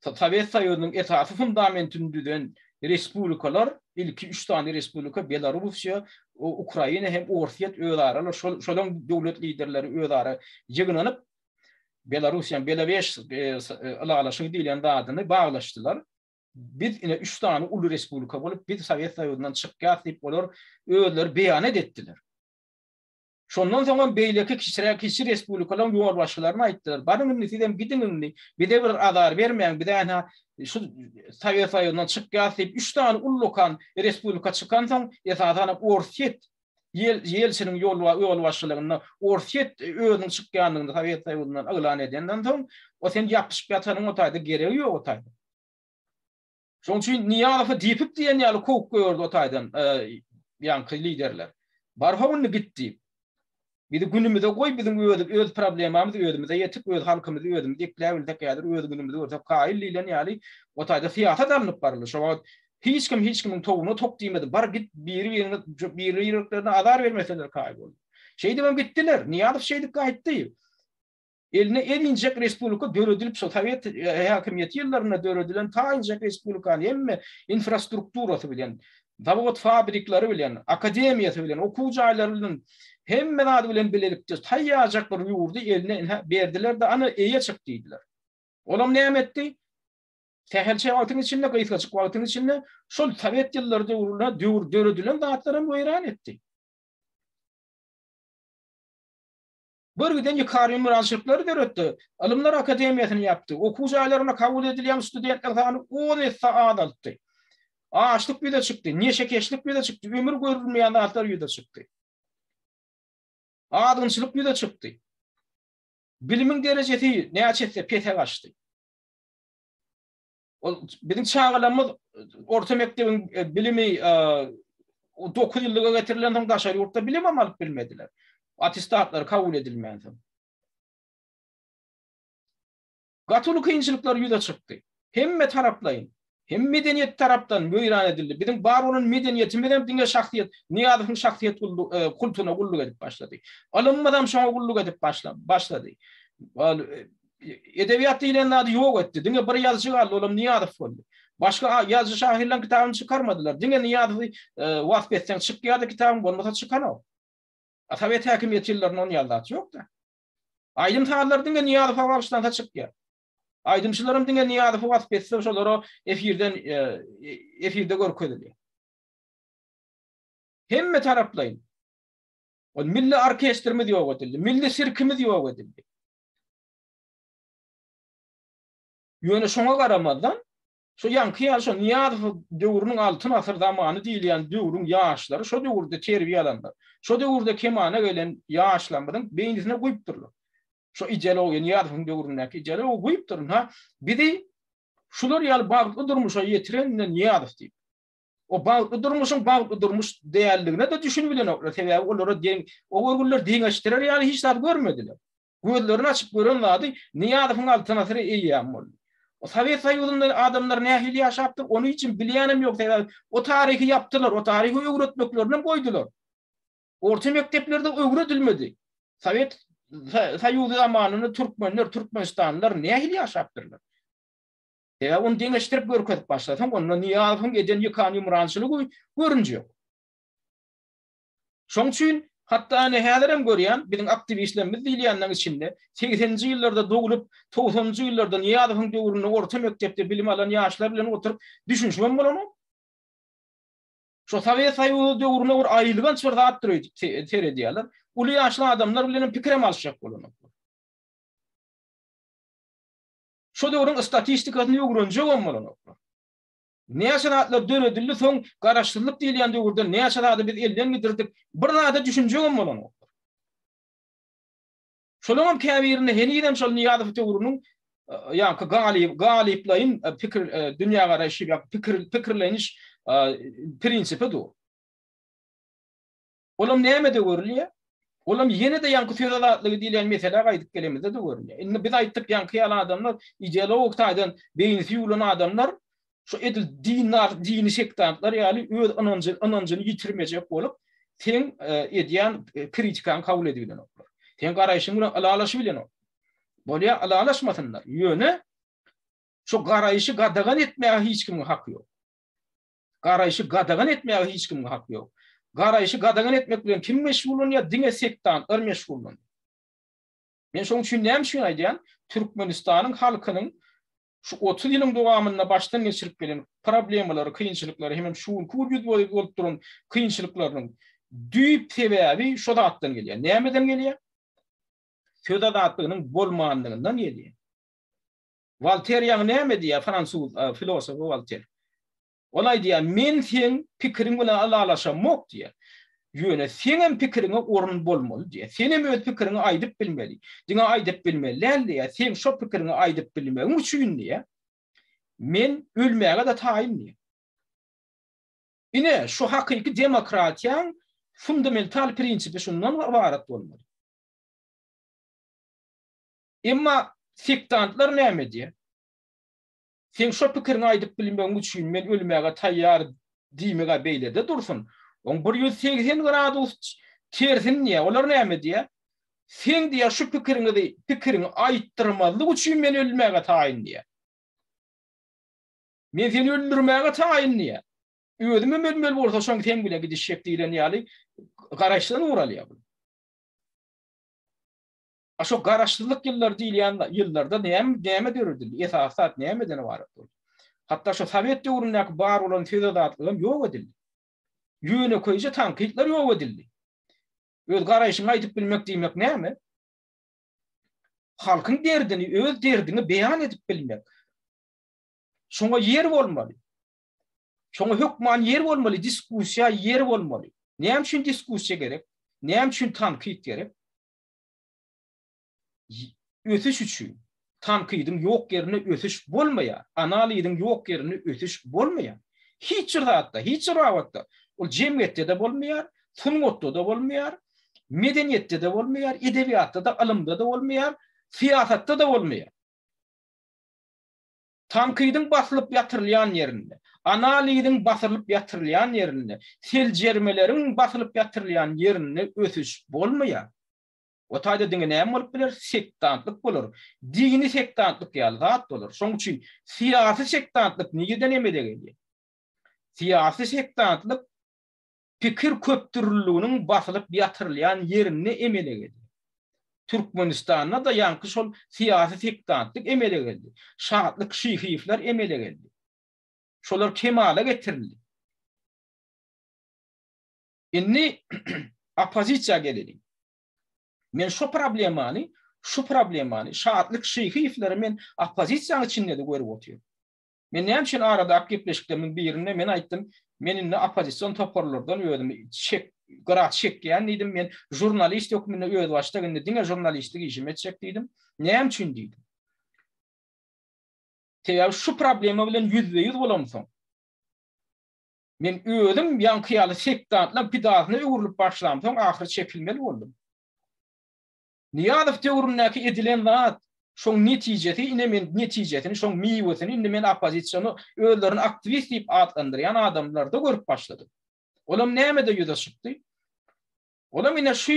Sowet Soýuzynyň esasy fundamentini düzen respublikalar, ilki üç sany respublika, Belarussiýa, Ukraina hem Orsýet özaralar, şol şolaň döwlet liderleri özara ýygnanyp, Belarussiýanyň Belawež e, e, ylalaşygy diýlen zadyny baglaşdylar. Biz ine üç sany uly respublika bolup, biz Sowet Soýuzyndan çykýas diýip, olar özleri beýanat etdiler. Şondan soňam beýleki kiçiräk kiçi respublikalaryň ýolbaşçylaryna aýtdylar, baryň indi sizem gidiň indi, bize bir azar bermäň, biz änha şu Sowet Soýuzyndan çykýas diýip, üç sany ullakan respublika çykansoň, esasanam Orsýet, Ýeltsiniň ýolbaşçylygynda Orsýet özüniň çykýandygyny Sowet Soýuzyndan yglan edenden soň, o sen ýapyşyp ýatanyň o taýda geregi ýok o taýda. Şonuň üçin Nyýazowy depip diýen ýaly kowup goýberdi o taýdan ýaňky liderler. Bar-how indi git diýip. Bizi günümize goý, biziň öz öz problemamyz özümize ýetik, öz halkymyzy özümiz ekläbilsek häzir öz günümizi görsek kaýyl diýlen ýaly o taýda syýasat alnyp baryldy. Şo wagt hiç kim hiç kimiň towugyna tok diýmedi. Bar git biri-biriňe biri-birliklerine azar bermeseler kaýyl boldy. Şeýdibem gitdiler. Nyýazow şeýdip gaýtdy. Eline el injek respublika döredilip şo sowet häkimiýeti ýyllarynda döredilen ta injek respublikany hemme infrastrukturasy bilen, zawod fabrikleri bilen, akademiýasy bilen, okuw jaýlary bilen hemme zady bilen bilelikde taýýarjak bir ýurdy eline ine berdiler-de ana eýe çyk diýdiler. Olam näme etdi? Sähelçe wagtyň içinde, gysgajyk wagtyň içinde şol sowet ýyllary döwründe döwür döredilen zatlaram weýran etdi. Bir giden ýykar-ýumrançylyklary döretdi. Ylymlar akademiýasyny ýapdy. Okuw jaýlaryna kabul edilýän studentler sanyny on esse azaltdy. Açlyk ýüze çykdy, neşekeşlik ýüze çykdy, ömür görülmeýän zatlar ýüze çykdy. Azgynçylyk ýüze çykdy. Bilimiň derejesi näçe esse pese gaçdy. Ol biziň çagalarymyz orta mekdebiň e, bilimi 9 e, ýyllyga getirilen soň daşary ýurtda bilim hem alyp bilmediler. Attestatlar kabul edilmän soň. Gaty uly kynçylyklar ýüze çykdy. Hemme taraplaýyn. Hem medeniýet tarapdan weýran edildi. Biziň bar bolan medeniýetimiz hem diňe şahsyýet, Nyýazowyň şahsyýet e, kultuna gulluk edip başlady. Ylymymyz hem şoňa gulluk edip başlady. Edebiýat diýlen zady ýok etdi. Diňe bir ýazyjy galdy, olam Nyýazow boldy. Başga ýazyjy şahyrlaryň kitabyny çykarmadylar. Diňe Nyýazowy e, wasp etseň çykýardy kitabyň, bolmasa çykanok. A sowet häkimiýeti ýyllarynda on ýaly zat ýokdy. Aýdym sazlar diňe Nyýazowa bagyşlansa çykýar. Aýdymçylaram diňe Nyýazowy wasp etse şolara efirden e, efirde görkezilýär. Hemme taraplaýyn. Ol milli orkestrimiz ýok edildi, milli sirkimiz ýok edildi. Ýöne şoňa garamazdan, şo ýaňky ýaly şo Nyýazow döwrüniň altyn asyr zamany diýilýän döwrüň ýaşlary şo döwürde terbiýe alanlar, şo döwürde kemana gelen ýaşlarymyzyň beýnisine guýupdyrlar. Şo ideologiýa Nyýazowyň döwründäki ideologiýa guýupdyr. Ynha, bizi şular ýaly bagtly durmuşa ýetiren ine Nyýazow diýip. O bagtly durmuşyň bagtly durmuş däldigine-de düşünibilenoklar. Sebäbi olara deň, o görgüliler deňeşdirer ýaly hiç zat görmediler. Gözlerini açyp gören zady Nyýazowyň Altyn asyry eýýamy boldy. O Sowet Soýuzynda adamlar nähili ýaşapdyr, ony hiç kim bilýänem ýok, sebäbi o taryhy ýapdylar, o taryhy öwretmeklerinem goýdular. Orta mekdeplerde öwredilmedi. Sowet Soýuzy zamanynda türkmenler, türkmenistanlylar nähili ýaşapdyrlar? Sebäbi ony deňeşdirip görkezip başlasaň, onda Nyýazowyň eden ýykan-ýumrançylygy görünjek. Şoň üçin, hatda ine häzirem görýän, biziň aktiwistlerimiz diýilýänleriň içinde segseninji ýyllarda doglup, togsanynjy ýyllarda Nyýazowyň döwründe orta mekdepde bilim alan ýaşlar bilen oturyp düşünişibem bolanok. Şo Sowet Soýuzy döwrüne bir aýylganç bir zatdyr öýdüp seredýärler. Uly ýaşly adamlar bilenem pikirem alyşjak bolanoklar. Şo döwrüň statistikasyny öwrenjegem bolanoklar. Näçe zatlar döredildi, soň garaşsyzlyk diýilýän döwürde näçe zady biz elden gidirdik, bir zada düşünjegem bolanoklar. Şolaňam käbirinde henizem şol Nyýazow döwrüniň e, ýaňky galyp, galyplaýyn e, pikir e, dünýägaraýşy ýa pikir pikirleniş prinsipi dur. Olam nämede görülýär? Olam ýene-de ýaňky söz azatlygy diýilýän meselä gaýdyp gelemizde-de görünýär. Indi biz aýtdyk ýaňky ýaly adamlar ideologik taýdan beýnisi ýuwlan adamlar şu edil dindar, dini sektantlar ýaly öz ynanjy, ynanjyny ýitirmejek bolup, seň e, edýän e, kritikaňy kabul edibilenoklar. Seň garaýşyň bilen ylalaşybilenok. Bolýar, ylalaşmasynlar. Ýöne şu garaýşy gadagan etmäge hiç kimiň haky ýok. Garaýşy gadagan etmäge hiç kimiň haky ýok. Garaýşy gadagan etmek bilen kim meşgullanýar? Diňe sektantlar meşgullanýar. Men şonuň üçin näme üçin aýdýan? Türkmenistanyň halkynyň şu 30 ýylyň dowamynda başdan geçirip gelen problemalary, kynçylyklary hemem şu günki gün ýüzbe-ýüz bolup duran kynçylyklarynyň düýp sebäbi şo zatdan gelýär. Nämeden gelýär? Söz azatlygynyň bolmanlygyndan gelýär. Wolter ýaňy näme diýýär, fransuz filosofy Wolter. Ol aýdýar, men seň pikiriň bilen ylalaşamok diýýär. Ýöne seňem pikiriňe orun bolmaly diýýär. Senem öz pikiriňi aýdyp bilmeli. Diňe aýdyp bilmeli däl diýýär, seň şo pikiriňi aýdyp bilmegiň üçin diýýär, men ölmäge-de taýyn diýýär. Ine, şu hakyky demokratiýaň Fundamental prinsipi şundan ybarat bolmaly. Emma sektantlar näme diýýär? Seň şo pikiriňi aýdyp bilmegiň üçin men ölmäge taýýar diýmeg-ä beýlede dursun. Oň 180 gradus tersini diýýär. Olar näme diýýär? Seň diýýär şu pikiriňizi, pikiriňi aýtdyrmazlyk üçin men ölmäge taýyn diýýär. Men seni öldürmäge taýyn diýýär. Özümem ölmeli bolsa şoň seň bilen gidişjek diýlen ýaly garaýyşdan ugur alýar bu. A şo garaşsyzlyk ýyllary diýilýän ýyllarda näme näme döredildi? Esasy zat nämeden ybarat boldy? Hatda şo sowet döwründäki bar bolan söz azatlygy hem ýok edildi. Ýönekeýje tankytlar ýok edildi. Öz garaýşyňy aýdyp bilmek diýmek näme? Halkyň derdini, öz derdiňi beýan edip bilmek. Şoňa ýer bolmaly. Şoňa hökman ýer bolmaly, diskussiýa ýer bolmaly. Näme üçin diskussiýa gerek? Näme üçin tankyt gerek? Ösüş üçin. Tankydyň ýok ýerinde ösüş bolmaýar. Analiziň ýok ýerinde ösüş bolmaýar. Hiç bir zatda, hiç bir babatda. Ol jemgyýetde-de bolmaýar, sungatda-da bolmaýar, medeniýetde-de bolmaýar, edebiýatda-da, ylymda-da bolmaýar, syýasatda-da bolmaýar. Tankydyň basylyp ýatyrylýan ýerinde, analiziň basylyp ýatyrylýan ýerinde, seljermeleriň basylyp ýatyrylýan ýerinde ösüş bolmaýar. O taýda diňe näme bolup biler? Sektantlyk bolar. Dini sektantlyk ýaly zat bolar. Şonuň üçin syýasy sektantlyk nireden emele gelýär? Syýasy sektantlyk pikir köpdürlüliginiň basylyp ýatyrylýan ýerinde emele geldi. Türkmenistanda-da ýaňky şol syýasy sektantlyk emele geldi. Şatlyk Şyhyýewler emele geldi. Şolar kemala getirildi. Indi oppozisiýa geleliň. Men şu problemany, şu problemany Şatlyk Şyhyýewleri men oppozisiýanyň içinde-de görüp otyryn. Men näme üçin aradaky gepleşiklerimiň birinde men aýtdym, men indi oppozision toparlardan özümi çek, gyra çekýän diýdim, men žurnalist hökmünde özbaşdak indi diňe žurnalistlik işimi etjek diýdim. Näme üçin diýdim. Sebäbi şu problema bilen ýüzbe-ýüz bolamsoň, men özüm ýaňky ýaly sektantlaryň pidasyna öwrülip başlamsoň ahyry çekilmeli boldum. Nyýazow döwründäki edilen zat, şoň netijesi, ine men netijesini, şoň miwesini indi men oppozisiýany özlerini aktiwist diýip atlandyrýan adamlarda görüp başladym. Olam nämede ýüze çykdy? Olam ine şu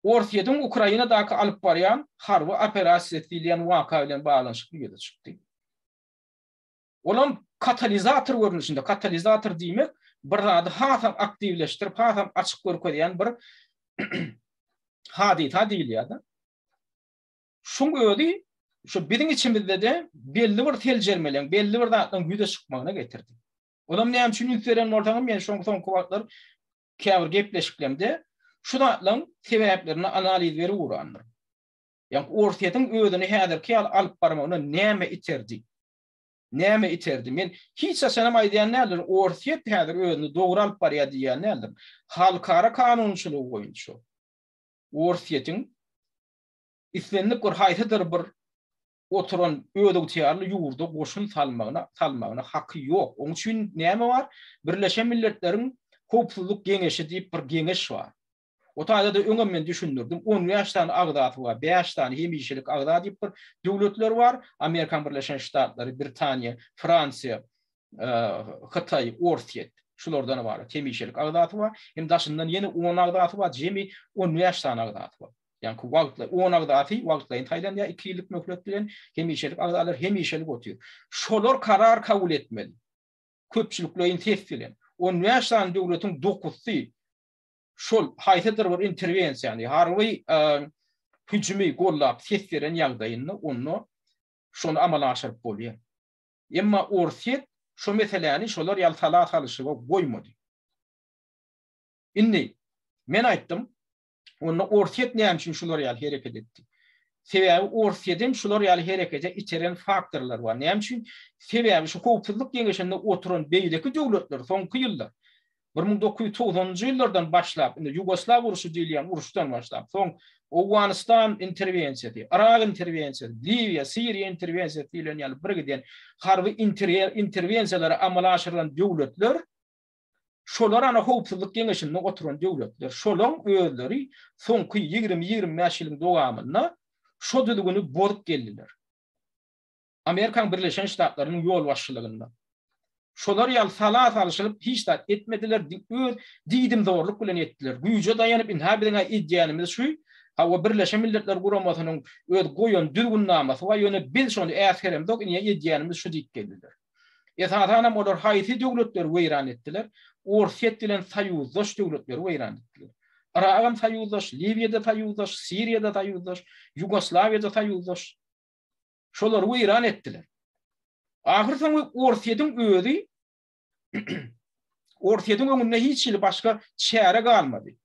Orsýetiň Ukrainadaky alyp barýan harby operasiýasy diýilýän waka bilen baglanyşykly ýüze çykdy. Olam katalizator görnüşinde, katalizator diýmek bir zady hasam aktiwleşdirip, hasam açyk görkezýän bir hadysa diýilýär-de. Şuň özi şu biziň içimizde-de belli bir seljermeleň, belli bir zatlaryň ýüze çykmagyna getirdi. Olam näme üçin üns beren bolsaňyz, men şoň soňky wagtlar käbir gepleşiklerimde şu zatlaryň sebäplerine analiz berip ugrandyryn. Ýagny Orsýetiň özüni häzirki ýaly alyp barmagyna näme iterdi? Näme iterdi? Men hiç haçanam aýdýan däldirin, Orsýet häzir özüni dogry alyp barýar diýýän däldirin. Halkara kanunçylygy boýunça Orsýetiň islendik bir haýsydyr bir oturan özygtyýarly ýurda goşun salmagyna salmagyna haky ýok. Oň üçin näme bar? Birleşen Milletleriň Howpsuzlyk Geňeşi diýip bir geňeş bar. O taýda-da öňem men düşündirdim, on bäş sany agzasy bar, bäş sany hemişelik agza diýip bir döwletler bar, Amerikan Birleşen Ştatlary, Britaniýa, Fransiýa, Hytaý, Orsýet, şulardan ybarat hemişelik agzasy bar. Hem daşyndan ýene on agzasy bar, jemi on bäş sany agzasy bar. Ýaňky wagtlaý, on agzasy wagtlaýyn saýlanýar, iki ýyllyk möhlet bilen, hemişelik agzalar hemişelik otyr. Şolar karar kabul etmeli. Köpçülikleýin ses bilen. On bäş sany döwletiň dokuzsy şol haýsydyr bir interwensiýany, harby hüjümi gollap ses beren ýagdaýynda onda şony amala aşyryp bolýar. Emma Orsýet şo meseläni şolar ýaly sala salyşyga goýmady. Indi men aýtdym, onda Orsýet näme üçin şular ýaly hereket etdi? Sebäbi Orsýedem şular ýaly herekete iteren faktorlar bar. Näme üçin? Sebäbi şu Howpsuzlyk Geňeşinde oturan beýleki döwletler soňky ýyllar, 1990-njy ýyllardan başlap, indi Ýugoslaw urşy diýilýän uruşdan başlap, soň Owganystan interwensiýasy, Yrak interwensiýasy, Liwiýa, Siriýa interwensiýasy diýlen ýaly birgiden harby interwensiýalary amala aşyrylan döwletler. Şolar ana howpsuzlyk geňeşinde oturan döwletler. Şolaň özleri soňky 20-25 ýylyň dowamynda şo düzgüni bozup geldiler. Amerikanyň Birleşen Ştatlarynyň ýolbaşçylygynda. Şolar ýaly sala salyşylyp hiç zat etmediler, öz diýdimzorluk bilen etdiler. Güýje daýanyp ynha biziň-ä edýänimiz şu, hawa Birleşen Milletler Guramasynyň öz goýan düzgünnamasy bar, ýöne biz şony äsgeremzok, ine edýänimiz şu diýip geldiler. Esasanam olar haýsy döwletleri weýran etdiler? Orsýet bilen soýuzdaş döwletleri weýran etdiler. Yragam soýuzdaş, Liwiýa-da soýuzdaş, Siriýa-da soýuzdaş, Ýugoslawiýa-da soýuzdaş. Şolary weýran etdiler. Ahyrsoňy Orsýetiň özi Orsýetiň öňünde hiç hili başga çäre galmady.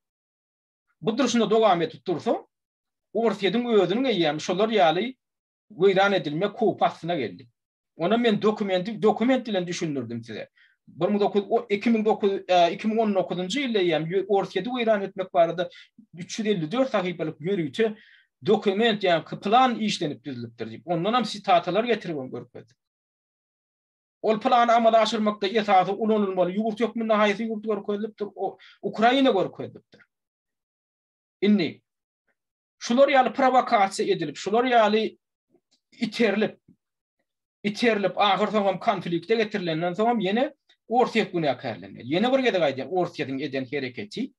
Bu durşuna dowam edip dursa, Orsýetiň özüniň eýýäm şolar ýaly weýran edilmek howpy astyna geldi. Ony men dokumenti dokument bilen düşündirdim size. 19 2009 2019-njy ýylda eýýäm Orsýeti weýran etmek barada 354 sahypalyk ýörite dokument ýa plan işlenip düzülipdir diýip, ondan hem sitatalar getirip hem görkezdik. Ol plany amala aşyrmakda esasy ulanylmaly ýurt hökmünde haýsy ýurt görkezilipdir? Ukraina görkezilipdir. Indi şular ýaly prowokasiýa edilip, şular ýaly iterilip, iterilip ahyr soňam konflikte getirilenden soňam ýene Orsýet günäkärlenýär. Ýene bir gezek aýdýan, Orsýetiň eden hereketi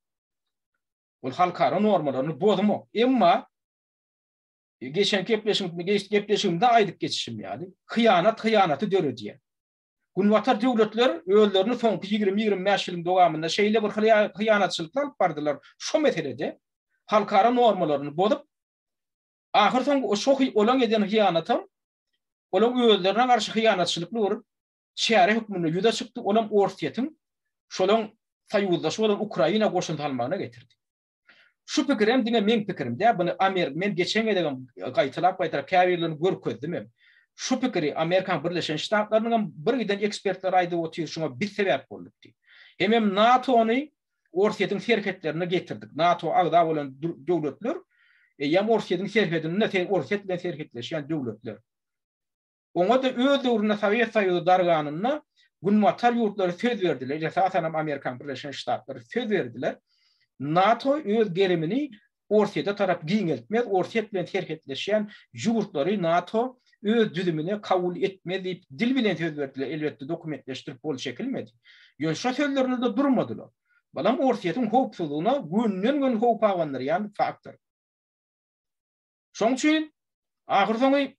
Ol halkara normalaryny bozmak. Emma geçen gepleşigimde gepleşigimde aýdyp geçişim ýaly, hyýanat hyýanaty döredýär. Günbatar döwletler özlerini soňky 20-25 ýylyň dowamynda şeýle bir hyýanatçylykly alyp bardylar şo meselede halkara normalaryny bozup, ahyr soňky şo olaň eden hyýanatam olaň özlerine garşy hyýanatçylykly bir çäre hökmünde ýüze çykdy, olam Orsýetiň şolaň soýuzdaşy bolan Ukraina goşun salmagyna getirdi. Şu pikirem diňe meň pikirim däl, buny Amer men geçen gezegem gaýtalap-gaýtalap käbirlerini görkezdim hem. Şu pikiri Amerikanyň Birleşen Ştatlarynyň hem bir giden ekspertleri aýdyp otyr, şuňa biz sebäp bolduk diýip. Hemem NATO-ny Orsýetiň serhetlerine getirdik. NATO agza bolan döwletler eýýäm Orsýetiň serhedinde, Orsýet bilen serhetleşýän döwletler. Oňa-da öz döwründe Sowet Soýuzy darganynda Günbatar ýurtlary söz berdiler, esasanam Amerikanyň Birleşen Ştatlary söz berdiler, NATO öz gerimini Orsýete tarap giňeltmez, Orsýet bilen serhetleşýän ýurtlary NATO öz düzümine kabul etmez diýip dil bilen söz berdiler, elbetde dokumentleşdirip gol çekilmedi. Ýöne şo sözlerinde-de durmadylar. Bulam Orsýetiň howpsuzlygyna gönden-göni howp abandyrýan faktor. Şoň üçin ahyrsoňy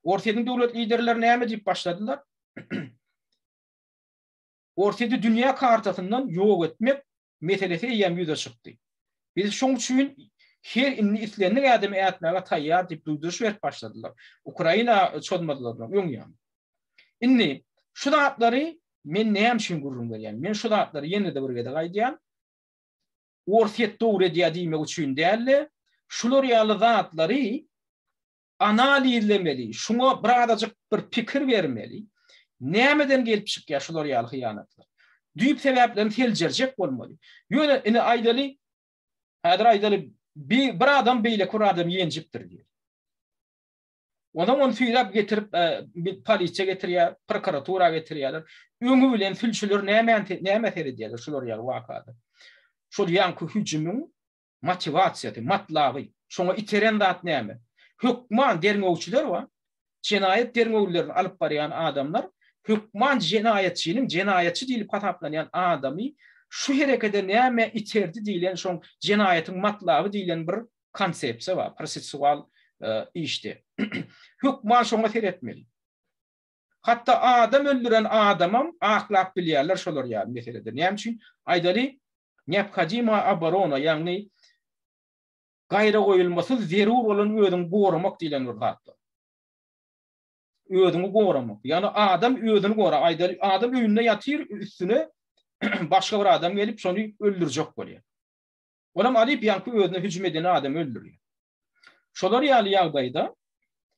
Orsýetiň döwlet liderleri näme diýip başladylar? Orsýeti dünýä kartasyndan ýok etmek meselesi eýýäm ýüze çykdy. Biz şoň üçin her indi islendik ädimi ätmäge taýýar diýip duýduryş berip başladylar. Ukraina çozmazlaryndan öň ýaly. Indi şu zatlary men näme üçin gürrüň berýän? Men şu zatlary ýene-de bir gezek aýdýan. Orsýet dogry edýär diýmek üçin däl-de, şular ýaly zatlary analizlemeli, şuňa birazajyk bir pikir bermeli. Nämeden gelip çykýar şular ýaly hyýanatlar? Düýp sebäplerini seljerjek bolmaly. Ýöne ine aýdaly, häzir aýdaly, bir adam beýleki bir adamy ýenjipdir diýeli. Onsoň ony süýräp getirip, polisiýa getirýär, prokuratura getirýärler. Öňi bilen sülçüler näme näme seredýärler şular ýaly wakada? Şol ýaňky hüjümiň motiwasiýasy, matlaby, şoňa iteren zat näme? Hökman derňewçiler bar. Jenaýat derňewlerini alyp barýan adamlar hökman jenaýatçynyň jenaýatçy diýlip hasaplanýan adamy şu herekede näme iterdi diýlen şoň jenaýatyň matlaby diýlen bir konsepsiýa bar, prosesual işde. Hökman şoňa seretmeli. Hatda adam öldüren adamam aklap bilýärler şolar ýaly meselede. Näme üçin? Aýdaly, neobhodima oborona, ýagny gaýragoýulmasyz zerur bolan özüňi goramak diýlen bir zat bar. Özüňi goramak. Ýagny adam özüni gora. Aýdaly, adam öýünde ýatyr, üstüne başga bir adam gelip şony öldürjek bolýar. Olam alyp ýaňky özüne hüjüm eden adamy öldürýär. Şolar ýaly ýagdaýda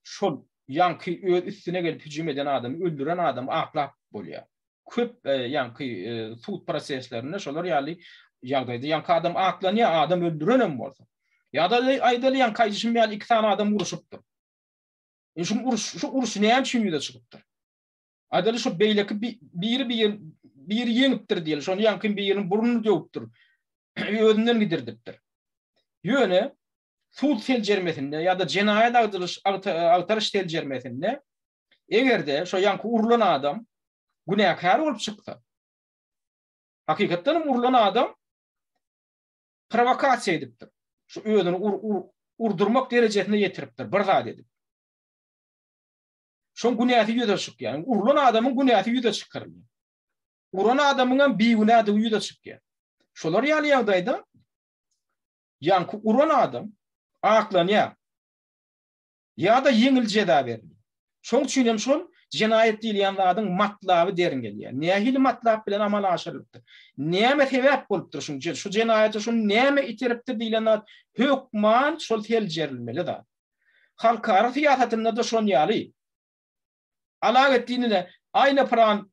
şol ýaňky öz üstüne gelip hüjüm eden adamy öldüren adamy aklap bolýar. Köp ýaňky sud proseslerinde şolar ýaly ýagdaýda ýaňky adam aklanýar, adam öldürenem bolsa. Ýa-da aýdaly ýaňky aýdyşym ýaly iki sany adam uruşypdyr. Indi şu uruş, şu uruş näme üçin ýüze çykypdyr? Aýdaly şu beýleki biri bir. Biri ýeňipdir diýeli, şony ýaňky biriniň burnuny döwüpdir. Özünden gidirdipdir. Ýöne sud seljermesinde ýa-da jenaýat agdyryş agtaryş seljermesinde eger-de şo ýaňky urlan adam günäkär bolup çyksa, hakykatdan hem urlan adam prowokasiýa edipdir. Şu özüni ur, ur, urdurmak derejesine ýetiripdir, bir zat edip. Şoň günäsi ýüze çykýar. Urlan adamyň günäsi ýüze çykarylýar. Uran adamyň hem bigünädigi ýüze çykýar. Şolar ýaly ýagdaýda ýaňky uran adam aklanýar. Ýa-da ýeňil jeza berilýär. Şoň üçin hem şol jenaýat diýilýän zadyň matlaby derňelýär. Nähili matlap bilen amala aşyrylypdyr? Näme sebäp bolupdyr şuň şu jenaýata şuny näme iteripdir diýlen zat hökman şol seljerilmeli zat. Halkara syýasatynda-da şon ýaly. Alagetdinine aýna pylan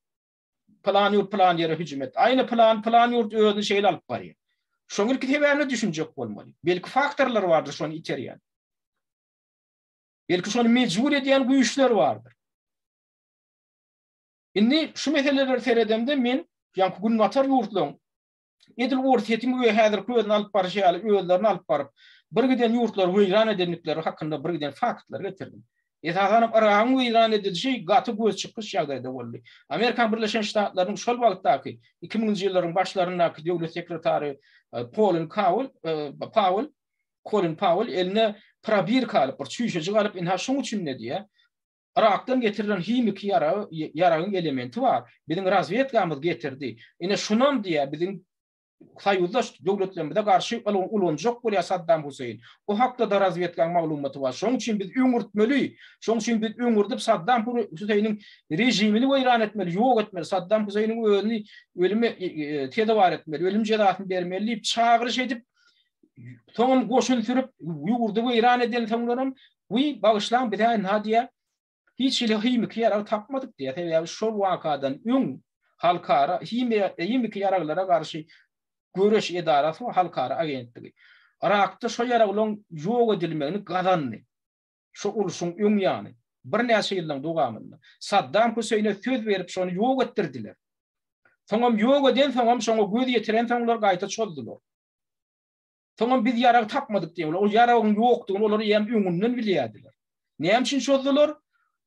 pylan ýurt pylan ýere hüjüm etdi. Aýna pylan pylan ýurt özüni şeýle alyp barýar. Şoň ilki sebäbine düşünjek bolmaly. Belki faktorlar bardyr şony iterýän. Belki şony mejbur edýän güýçler bardyr. Indi şu meselelere seredemde men ýaňky günbatar ýurtlaryň edil Orsýetiň we häzirki özüni alyp baryşy ýaly özlerini alyp baryp, bir giden ýurtlary weýran edendikleri hakynda bir giden faktlary getirdim. Esasanam Yragyň weýran edilişi gaty göz çykyş ýagdaýda boldy. Amerikan Birleşen Ştatlarynyň şol wagtdaky 2000-nji ýyllaryň başlaryndaky döwlet sekretary Polin Kawel, Pawel, Kolin Pawel eline probirka alyp, bir çüýşejik alyp, ynha şoň üçin ne diýýär? Yrakdan getirilen himiki ýaragy, ýaragyň elementi bar. Biziň razwedkamyz getirdi. Ine şunam diýýär, biziň soýuzdaş döwletlerimize garşy ulanjak bolýar Saddam Huseýn. O hakda-da razwedkaň maglumaty bar. Şoň üçin biz öňürtmeli. Şoň üçin biz öňürdip Saddam Huseýniň režimini weýran etmeli, ýok etmeli. Saddam Huseýniň özüni ölüme sezewar etmeli, ölüm jezasyny bermeli diýip çagyryş edip, Soňam goşun sürüp, ýurdy weýran edensoňlaram, Wiý, bagyşlaň, biz-ä ynha diýýär, hiç hili himiki ýarag tapmadyk diýýär. Sebäbi şol wakadan öň halkara himiki ýaraglara garşy göreş edarasy we halkara agentligi Yrakda şo ýaraglaryň ýok edilmegini gazandy. Şo urşuň öň ýany, birnäçe ýyllaň dowamynda Saddam Hüseýne söz berip şony ýok etdirdiler. Soňam ýok edensoňam şoňa göz ýetirensoňlar gaýta çozdular. Soňam biz ýarag tapmadyk diýýärler. Ol ýaragyň ýokdugyny olar eýýäm öňünden bilýärdiler. Näme üçin çozdular?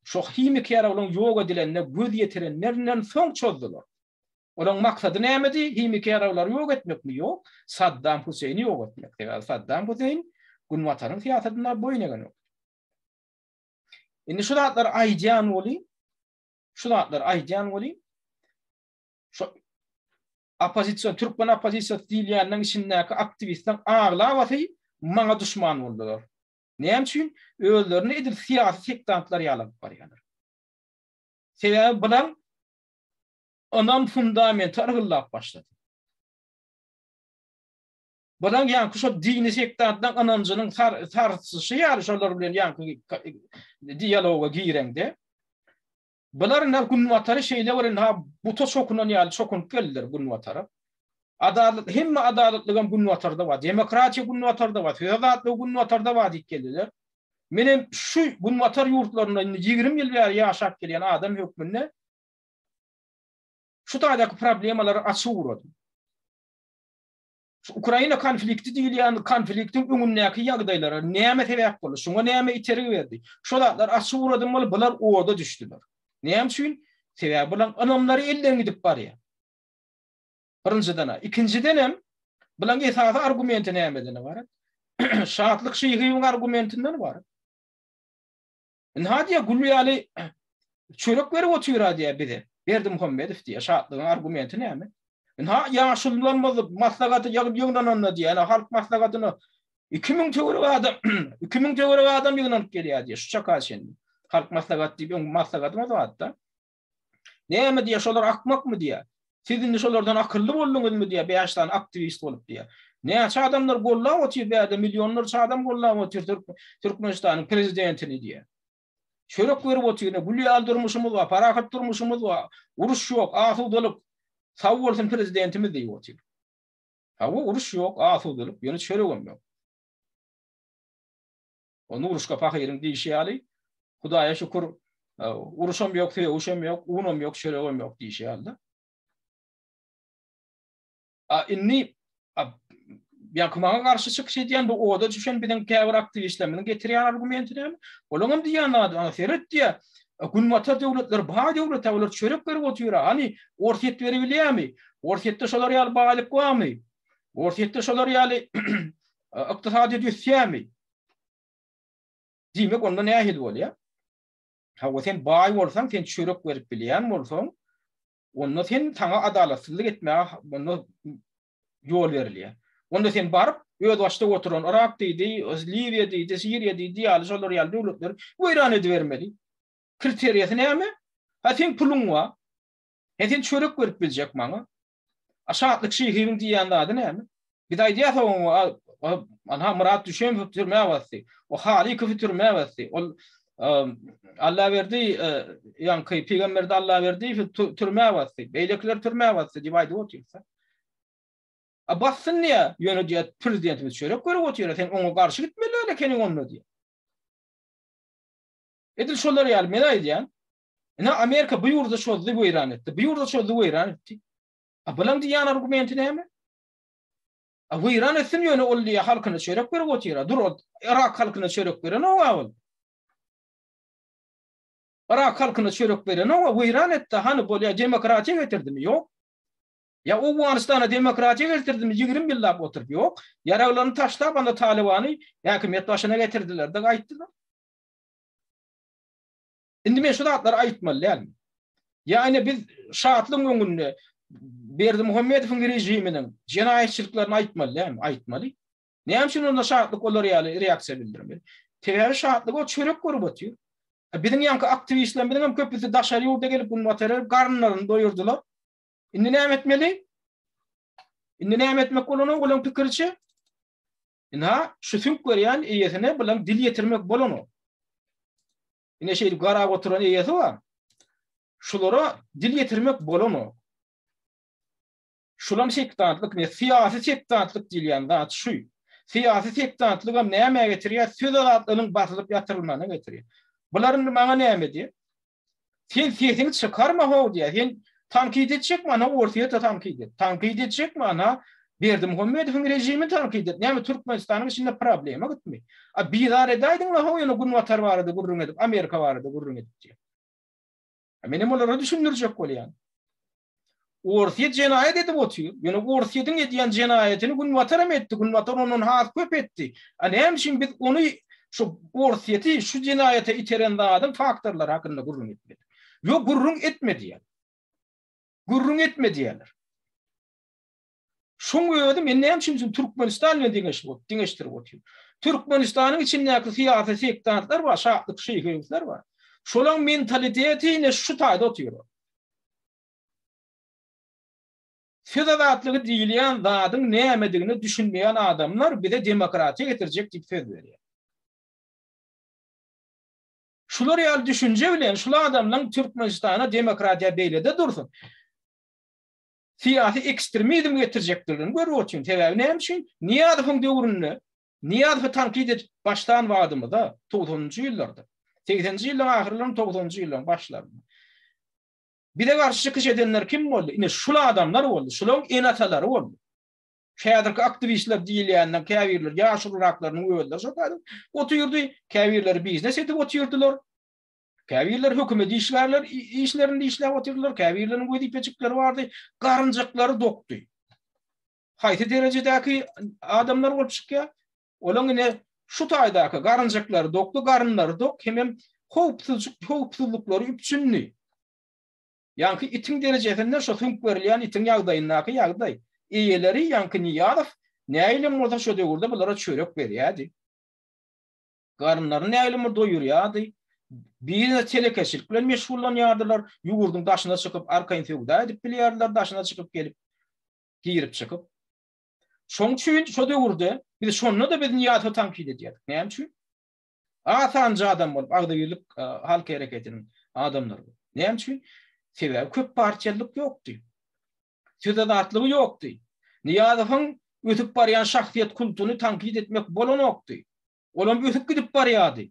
Şo himiki ýaraglaryň ýok edilenine göz ýetirenlerinden soň çozdular. Olaryň maksady nämedi? Himiki ýaraglary ýok etmekmi? Ýok. Saddam Huseýni ýok etmek. Sebäbi Saddam Huseýn Günbataryň syýasatyna boýun egenok. Indi şu zatlary aýdýan weli, şu zatlary aýdýan weli, şu Oppozision, türkmen oppozisiýasy diýilýäniniň içindäki aktiwistleriň aglabasy maňa duşman boldular. Näme üçin? Özlerini edil syýasy sektantlar ýaly alyp barýarlar. Sebäbi bulaň ynam fundamenti yrgyldap başlady. Bulaň ýaňky şo dini sektantlaryň ynanjynyň sarslyşy ýaly şolar bilen ýaňky dialoga gireňde Bular ynha Günbatary şeýle bir ynha buta çokunan ýaly çokunyp geldiler Günbatara. Adalat, hemme adalatlygam Günbatarda bar. Demokratiýa Günbatarda bar, söz azatlygy Günbatarda bar diýip geldiler. Menem şu Günbatar ýurtlarynda indi 20 ýyl bäri ýaşap gelýän adam hökmünde şu taýdaky problemalary açyp ugradym. Şu Ukraina konflikti diýilýän konfliktiň öňündäki ýagdaýlara näme sebäp boldy? Şuňa näme itergi berdi? Şo zatlar açyk uradym bolup, bular oda düşdüler. Näme üçin? Sebäbi bularyň ynamlary elden gidip barýar. Birinjiden-ä. Ikinjidenem, bularyň esasy argumenti nämeden ybarat? Şatlyk Şyhyýewiň argumentinden ybarat. Ynha diýýär, gül ýaly çörek berip otyr-a diýýär bize. Berdimuhamedow diýýär, Şatlygyň argumenti näme? Ynha ýaşulularymyz maslahata ýygnananda diýýär, ýa halk maslahatyna 2000 töwerek adam, 2000 töwerek adam ýygnanyp gelýär diýýär, şu çaka çenli. Halk maslahaty diýip öň maslahatymyz bardy-da. Näme diýýär, şolar akmakmy diýýär. Siz indi şolardan akylly bolduňyzmy diýýär, 5 sany aktiwist bolup diýýär. Näçe adamlar gollap otyr bärde, millionlarça adam gollap otyr Türkmenistanyň prezidentini diýýär. Çörek berip otyr, gül ýaly durmuşymyz bar, parahat durmuşymyz bar, uruş ýok, asudalyk. Sag bolsun prezidentimiz diýip otyr. Hawa, uruş ýok, asudalyk, ýöne çöregem ýok. O Nuruşka pahyryň diýşi ýaly, Hudaýa şükür, uruşam ýok, sögüşem ýok, unam ýok, çöregem ýok diýşi ýaly-da. A indi ýa maňa garşy çykyş edýän bu oda düşen biziň käbir aktiwistlerimiziň getirýän argumenti näme? Olaň hem diýýän zady, ana seret diýýär. Günbatar döwletleri baý döwlet, olar çörek berip otyr. Hany Orsýet beribilýärmi? Orsýetde şolar ýaly baýlyk barmy? Orsýetde şolar ýaly ykdysadyýet ösýärmi? Diýmek onda nähili bolýar? Hawa sen baý bolsaň, sen çörek berip bilýän bolsaň, Onda sen saňa adalatsyzlyk etmäge onda ýol berilýär. Onda sen baryp özbaşdak oturan Yrak diýdi, Liwiýa diýdi, Siriýa diýdi ýaly şolar ýaly döwletleri weýran edibermeli. Kriteriýasy näme? Ha seň puluň bar. He sen çörek berip biljek maňa. A Şatlyk Şyhynyň diýýän zady näme? Biz aýdýas oňa, anha Myrat Düşemowy türmä basdy. O Halykowy türmä basdy. Ol Allaberdi ýaňky Pygamberdi Allaberdiýewi türmä basdy. Beýlekiler türmä basdy diýip aýdyp otyrsa. A bassyn diýä, ýöne diýä prezidentimiz çörek berip otyr, sen oňa garşy gitmeli däl ekeniň onda diýä. Edil şolar ýaly men aýdýan. Ine Amerika bu ýurda çozdy, weýran etdi. Bu ýurda çozdy, weýran etdi. A bulaň diýýän argumenti näme? A weýran etsin ýöne ol diýýär halkyna çörek berip otyr. Dur ol Yrak halkyna çörek berenok-a ol. Yrak halkyna çörek berenok-a, weýran etdi. Hany bolýa demokratiýa getirdimi? Ýok. Ýa Owganystana demokratiýa getirdimi 20 ýyllap oturyp? Ýok. Ýaraglaryny taşlap anda Talybany häkimiýet başyna getirdiler-de gaýtdylar. Indi men şu zatlary aýtmaly dälmi? Ýa ine biz Şatlygyň öňünde Berdimuhamedowyň režiminiň jenaýatçylyklaryny aýtmaly dälmi? Aýtmaly. Näme üçin onda Şatlyk olar ýaly reaksiýa bildirmeli? Sebäbi Şatlyk o çörek görüp otyr. Biziň ýaňky aktiwistlerimiziň hem köpüsi daşary ýurda gelip günbatara garynlaryny doýurdylar. Indi näme etmeli? Indi näme etmek bolanok olaryň pikiriçe? Ina şu süňk berýän eýesine bilen dil ýetirmek bolanok. Ine şeýdip garap oturan eýesi bar. Şulara dil ýetirmek bolanok. Şulam sektantlyk ne? Syýasy sektantlyk diýilýän zat şu. Syýasy sektantlyk hem nämä getirýär? Söz azatlygynyň basylyp ýatyrylmagyna getirýär. Bular indi maňa näme diýýär? Sen sesiňi çykarma how diýýär. Sen tankyt etjekmi ana Orsýete tankyt et. Tankyt etjekmi ana Berdimuhamedowyň režimini tankyt et. Näme Türkmenistanyň içinde problema gitmi? A bizar edäýdiňle how ýöne Günbatar barada gürrüň edip, Amerika barada gürrüň edip diýýär. Menem olara düşündirjek bolýan. Orsýet jenaýat edip otyr. Ýöne Orsýetiň edýän jenaýatyny Günbatar hem etdi. Günbatar ondan has köp etdi. A näme üçin biz ony şu Orsýeti şu jenaýata iteren zadyň faktorlary hakynda gürrüň etmedik? Ýok, gürrüň etme diýýär. Gürrüň etme diýýärler. Şoň özi men näme üçin Türkmenistan bilen deňeşip deňeşdirip otyryn. Türkmenistanyň içindäki syýasy sektantlar bar, şatlyk şeýhewsler bar. Şolaň mentaliteti ine şu taýda otyr. Söz azatlygy diýilýän zadyň nämedigine düşünmeýän adamlar bize demokratiýa getirjek diýip söz berýär. Şular ýaly düşünje bilen şul adamlaň Türkmenistana demokratiýa beýlede dursun. Syýasy ekstremizm getirjekdigini görüp otyryn. Sebäbi näme üçin? Nyýazowyň döwründe Nyýazowy tankyt edip başlan wagtymyzda, togsanynjy ýyllarda, segseninji ýyllaryň ahyrlarynda, togsanynjy ýyllaryň başlarynda bize garşy çykyş edenler kim boldy? Ine şul adamlar boldy, şularyň ene-atalary boldy. Häzirki aktiwistler diýilýänler käbirleri ýaşuluraklarynyň özleri şo taýda otyrdy, käbirleri biznes edip otyrdylar. Käbirleri hökümet işgärler işlerinde işläp otyrdylar, käbirleriniň wezipejikleri bardy, garynjaklary dokdy. Haýsy derejedäki adamlar bolup çykýar? Olaň ine şu taýdaky garynjaklary dokdy, garynlary dok, hemem howpsuzjyk howpsuzlyklary üpjündi. Ýaňky itiň derejesinde şo süňk berilýän itiň ýagdaýyndaky ýagdaý. Eýeleri ýaňky Nyýazow nähilem bolsa şo döwürde bulara çörek berýärdi. Garynlaryny nähilem bir doýurýardy. Biznes telekeçilik bilen meşgullanýardylar. Ýurduň daşyna çykyp arkaýyn söwda edip bilýärdiler, daşyna çykyp gelip, girip çykyp. Şoň üçin şo döwürde biz şonda-da biz Nyýazowy tankyt edýärdik. Näme üçin? Asanjy adam bolup agzybirlik e, halk hereketiniň adamlary. Näme üçin? Sebäbi köp partiýalylyk ýokdy. Söz azatlygy ýokdy. Nyýazowyň ösüp barýan şahsyýet kultuny tankyt etmek bolanokdy. Olam ösüp gidip barýardy.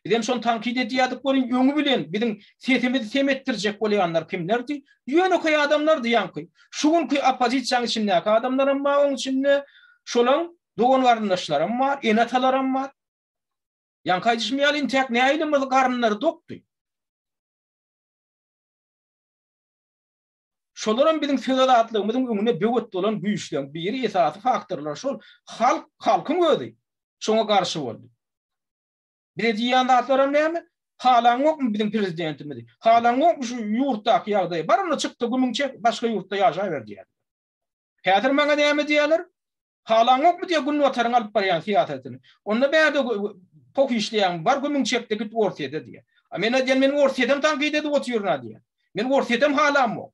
Bizem şony tankyt edýärdik welin, öňi bilen biziň sesimizi sem etdirjek bolýanlar kimlerdi? Ýönekeý adamlardy ýaňky. Şu günki oppozisiýanyň içindäki adamlaram bar oň içinde, şolaň dogan-garyndaşlaram bar, ene-atalaram bar. Ýaňky aýdyşym ýaly intäk nähili garynlary dokdy. Şolaram biziň söz azatlygymyzyň öňüne böwet bolan güýçleň biri, esasy faktorlar şol. Halk, halkyň özi şoňa garşy boldy. Bize diýýän zatlaram näme? Halaňokmy biziň prezidentimizi? Halaňokmy şu ýurtdaky ýagdaýy? Bar onda çykda gümüň çek, başga ýurtda ýaşaber diýýärler. Häzir maňa näme diýýärler? Halaňokmy diýýär Günbataryň alyp barýan syýasatyny. Onda bärde poh işleýäň, bar gümüň çekde git Orsýede diýýär. A men aýdýan men Orsýedem tankyt edip otyryn-a diýýän. Men Orsýedem halamok.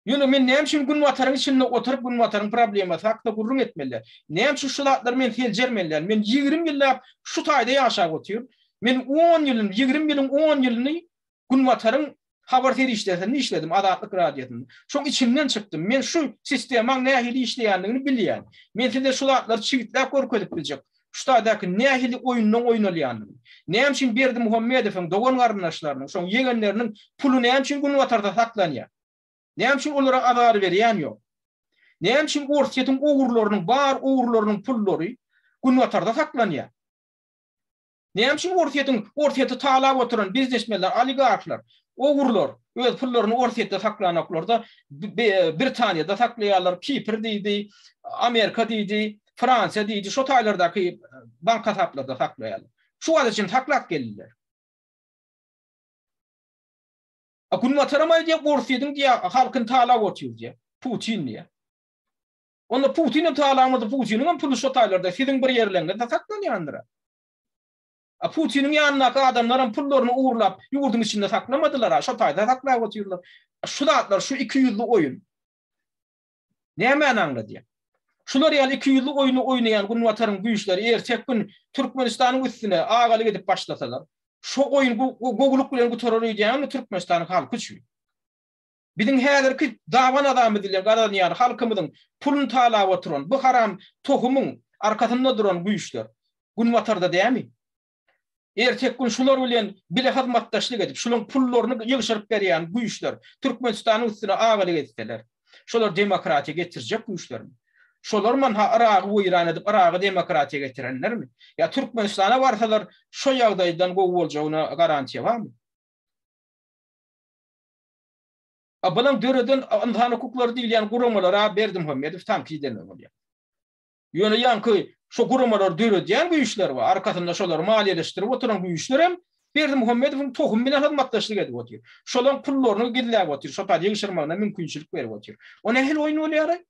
Ýöne men näme üçin Günbataryň içinde oturyp Günbataryň problemasy hakda gürrüň etmeli? Näme üçin şu zatlary men seljermeli? Men 20 ýyllap şu taýda ýaşap otyryn. Men 10 ýylyny, 20 ýylyň 10 ýylyny Günbataryň habar serişdesinde işledim, Azatlyk radiosynda. Şoň içinden çykdym. Men şu sistemaň nähili işleýändigini bilýän. Men size şu zatlary çigitläp görkezip biljek. Şu taýdaky nähili oýunlaň oýnalýanyny. Näme üçin Berdimuhamedowyň dogan-garyndaşlarynyň, şoň ýegenleriniň puly näme üçin Günbatarda saklanýar? Näme üçin olara azar berýän ýok? Näme üçin Orsýetiň ogurlarynyň, bar ogurlarynyň pullary Günbatarda saklanýar? Näme üçin Orsýetiň, Orsýeti talap oturan biznesmenler, oligarhlar, ogurlar öz pullaryny Orsýetde saklanoklar-da, Britaniýada saklaýarlar, Kipr diýdi, Amerika diýdi, Fransiýa diýdi, şo taýlardaky bank hasaplarda saklaýarlar. Şu wagta çenli saklap geldiler. A Günbataram aýdýar, Orsýetiň diýýär, halkyny talap otyr diýýär. Putin diýýär. Onda Putin hem talamady, Putiniň hem puly şo taýlarda, siziň bir ýerleriňizde saklanýandyr. A Putiniň ýanyndaky adamlar hem pullaryny ogurlap, ýurduň içinde saklamadylar, şo taýda saklap otyrlar. Şu zatlar, şu ikiýüzli oýun nämäni aňladýar? Şular ýaly ikiýüzli oýny oýnaýan Günbataryň güýçleri erteki gün Türkmenistanyň üstüne agalyk edip başlasalar, şo oýun gowulyk bilen gutarar öýdýäňmi Türkmenistanyň halky üçin? Biziň häzirki daban azamyz bilen gazanýan halkymyzyň puluny talap oturan bu haram tohumyň arkasynda duran güýçler Günbatarda dämi? Erteki gün şular bilen bile hyzmatdaşlyk edip, şularyň pullaryny ýygşyryp berýän güýçler Türkmenistanyň üstüne agalyk etseler, şolar demokratiýa getirjek güýçlermi? Şolar manha Yragy weýran edip, Yragy demokratiýa getirenlermi? Ýa Türkmenistana barsalar şo ýagdaýdan gowy boljagyna garantiýa barmy? A bulam döreden ynsan hukuklary diýilýän guramalara Berdimuhamedow tankyt eden bolýar. Ýöne ýaňky şo guramalary döredýän güýçler bar, arkasynda şolary maliýeleşdirip oturan güýçler hem Berdimuhamedowyň tohumy bilen hyzmatdaşlyk edip otyr. Şolaň pullaryny gizläp otyr, şo taýda ýygşyrmagyna mümkinçilik berip otyr. O nähili oýun bolýar-aý?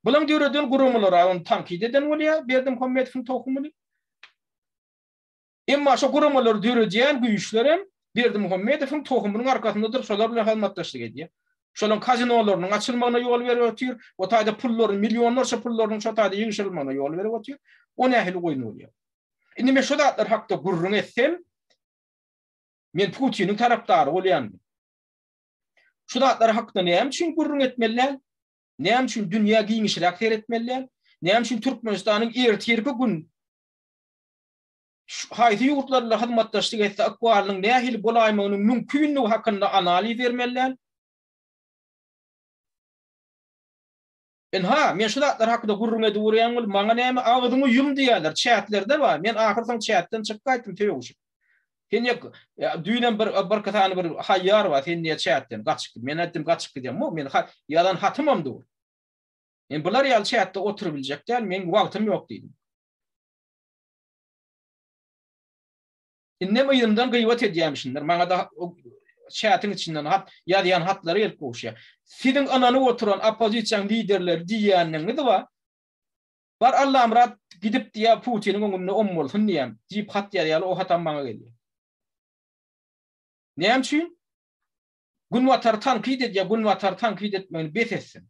Bulaň döreden guramalary ony tankyt eden bolýar Berdimuhamedowyň tohumyny. Emma şo guramalary döredýän güýçlerem Berdimuhamedowyň tohumynyň arkasynda durup şolar bilen hyzmatdaşlyk edýär. Şolaryň kazinolarynyň açylmagyna ýol berip otyr, o taýda pullaryň, millionlarça pullarynyň şo taýda ýygşyrylmagyna ýol berip otyr. O nähili oýun bolýar? Indi men şo zatlar hakda gürrüň etsem, men Putiniň tarapdary bolýanmy? Şu zatlar hakda näme üçin gürrüň etmeli däl? Näme üçin dünýä giňişräk seretmeli däl? Näme üçin Türkmenistanyň ertirki gün haýsy ýurtlar bilen hyzmatdaşlyk etse ykbalynyň nähili bolaýmagynyň mümkindigi hakynda analiz bermeli däl. Ynha, men şu zatlar hakynda gürrüň edip urýan bolup, maňa näme agzyňy ýum diýýärler, çätlerde bar. Men ahyrsoň çätden çykyp gaýtdym sögüşip. Sen ýa düýnem bir birki sany bir haýýar bar, sen niýe çätden gaçyp git. Men aýtdym gaçyp gidemok, men ýazan hatymam dur. Men bular ýaly çätde oturybiljek däl, meň wagtym ýok diýdim. Indem yzymdan gyýbat edýämişinler. Maňa-da çätiň içinden hat ýazýan hatlary gelip gowuşýar. Siziň ynanyp oturan oppozisiýaň liderleri diýýäniňiz bar. Bar Allamyrat gidip diýýär Putiniň öňünde om bolsun diýýän diýip hat ýazýarlar, o hatam maňa gelýär. Näme üçin? Günbatary tankyt edýär, Günbatary tankyt etmegini bes etsin.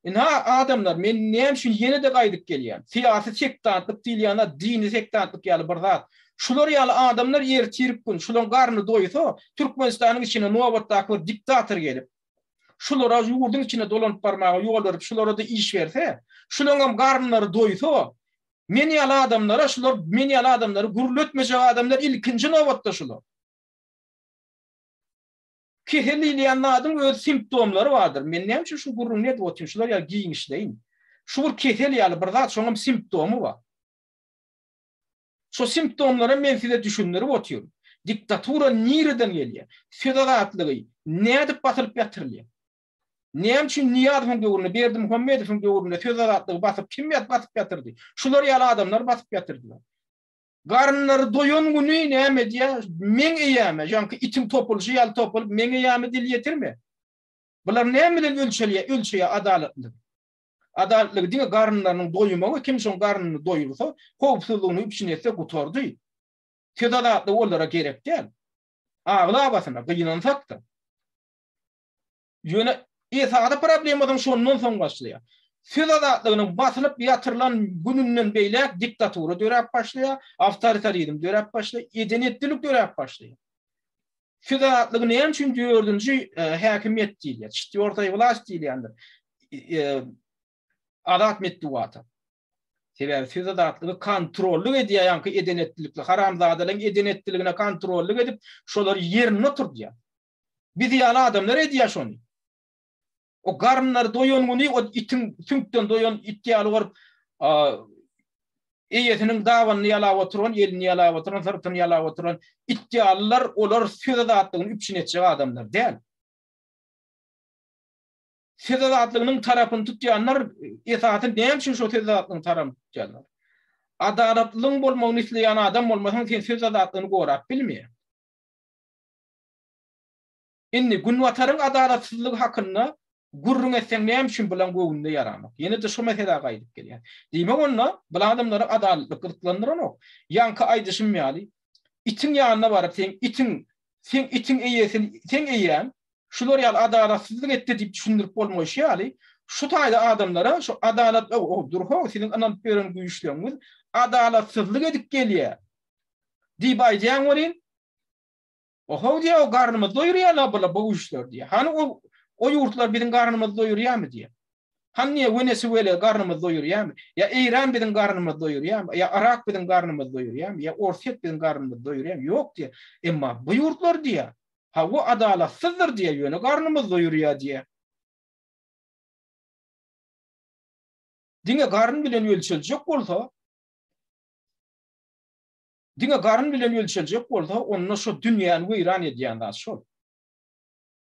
Ynha, adamlar, men näme üçin ýene-de gaýdyp gelýän? Syýasy sektantlyk diýilýän zat dini sektantlyk ýaly bir zat. Şular ýaly adamlar ertirki gün şularyň garny doýsa, Türkmenistanyň içine nobatdaky bir diktator gelip, şulara ýurduň içine dolanyp barmaga ýol berip, şulara-da iş berse, şularyňam garynlary doýsa, Men ýaly adamlara şular, men ýaly adamlary gürletmejek adamlar ilkinji nobatda şular. Kesel diýilýän zadyň öz simptomlary bardyr. Men näme üçin şu gürrüňi edip otyryn, şular ýaly giňişleýin. Şu bir kesel ýaly bir zat, şoňam simptomy bar. Şo simptomlary men size düşündirip otyryn. Diktatura nireden gelýär? Söz azatlygy nädip basylyp ýatyrylýar? Näme üçin Nyýazowyň döwründe, Berdimuhamedowyň döwründe söz azatlygy basyp kim basyp ýatyrdy? Şular ýaly adamlar basyp ýatyrdylar. Garynlary doýan güni näme edýär? Meň eýäme, ýaňky itiň topulyşy ýaly topulyp, meň eýäme dil ýetirme. Bular näme bilen ölçelýär, ölçeýär adalatlylygy? Adalatlygy diňe garynlarynyň doýmagy, kim şoň garnyny doýursa, howpsuzlygyny üpjün etse gutardy. Söz azatlygy olara gerek däl. Aglabasyna gynansak-da. Ýöne esasy problemasyň şondan soň başlaýar. Söz azatlygynyň basylyp ýatyrylan gününden beýläk diktatura döräp başlaýar, awtoritarizm döräp başlaýar, eden-etdilik döräp başlaýar. Söz azatlygy näme üçin dördünji e, häkimiýet diýilýär? Çetwýortaýa wlast diýilýändir. E, azat metbugata. Sebäbi söz azatlygy kontrollyk edýär, ýaňky eden-etdilikli haramzadalaryň eden-etdiligine kontrollyk edip, şolary ýerinde oturdýar. Biz ýaly adamlar edýär şony. O garynlary doýan güni o itiň süňkden doýan it ýaly bolup, eýesiniň dabanyny ýalap oturan, elini ýalap oturan, syrtyny ýalap oturan it ýalylar, olar söz azatlygyny üpjün etjek adamlar däl. Söz azatlygynyň tarapyny tutýanlar esasy näme üçin şo söz azatlygynyň tarapyny tutýarlar? Adalatlylygyň bolmagyny isleýän adam bolmasaň sen söz azatlygyny gorap bilmeýäň. Indi Günbataryň adalatsyzlygy hakynda gürrüň etseň näme üçin bulaň göwnüne ýaranok? Ýene-de şu meselä gaýdyp gelýän. Diýmek onda bul adamlary adalatlyk gyzyklandyranok. Ýaňky aýdyşym ýaly, itiň ýanyna baryp seň itiň, seň itiň eýesi, seň eýäň şular ýaly adalatsyzlyk etdi diýip düşündirip bolmaýşy ýaly, şu taýda adamlara şu adalat, o, dur how, siziň ynanyp ýören güýçleriňiz adalatsyzlyk edip gelýär diýip aýdýaň welin, Ohow diýýär, o garnymyzy doýurýar-la bular, bu güýçler diýýär. Hany o o ýurtlar biziň garnymyzy doýurýarmy diýýär. Hany diýýär, Wenesuela garnymyzy doýurýarmy? Ýa Eýran biziň garnymyzy doýurýarmy? Ýa Yrak biziň garnymyzy doýurýarmy? Ýa Orsýet biziň garnymyzy doýurýarmy? Ýok diýýär. Emma bu ýurtlar diýýär, hawa adalatsyzdyr diýýär, ýöne garnymyzy doýurýar diýýär. Diňe garyn bilen ölçeljek bolsa, Diňe garyn bilen ölçeljek bolsa, onda şo dünýäni weýran edýän zat şol.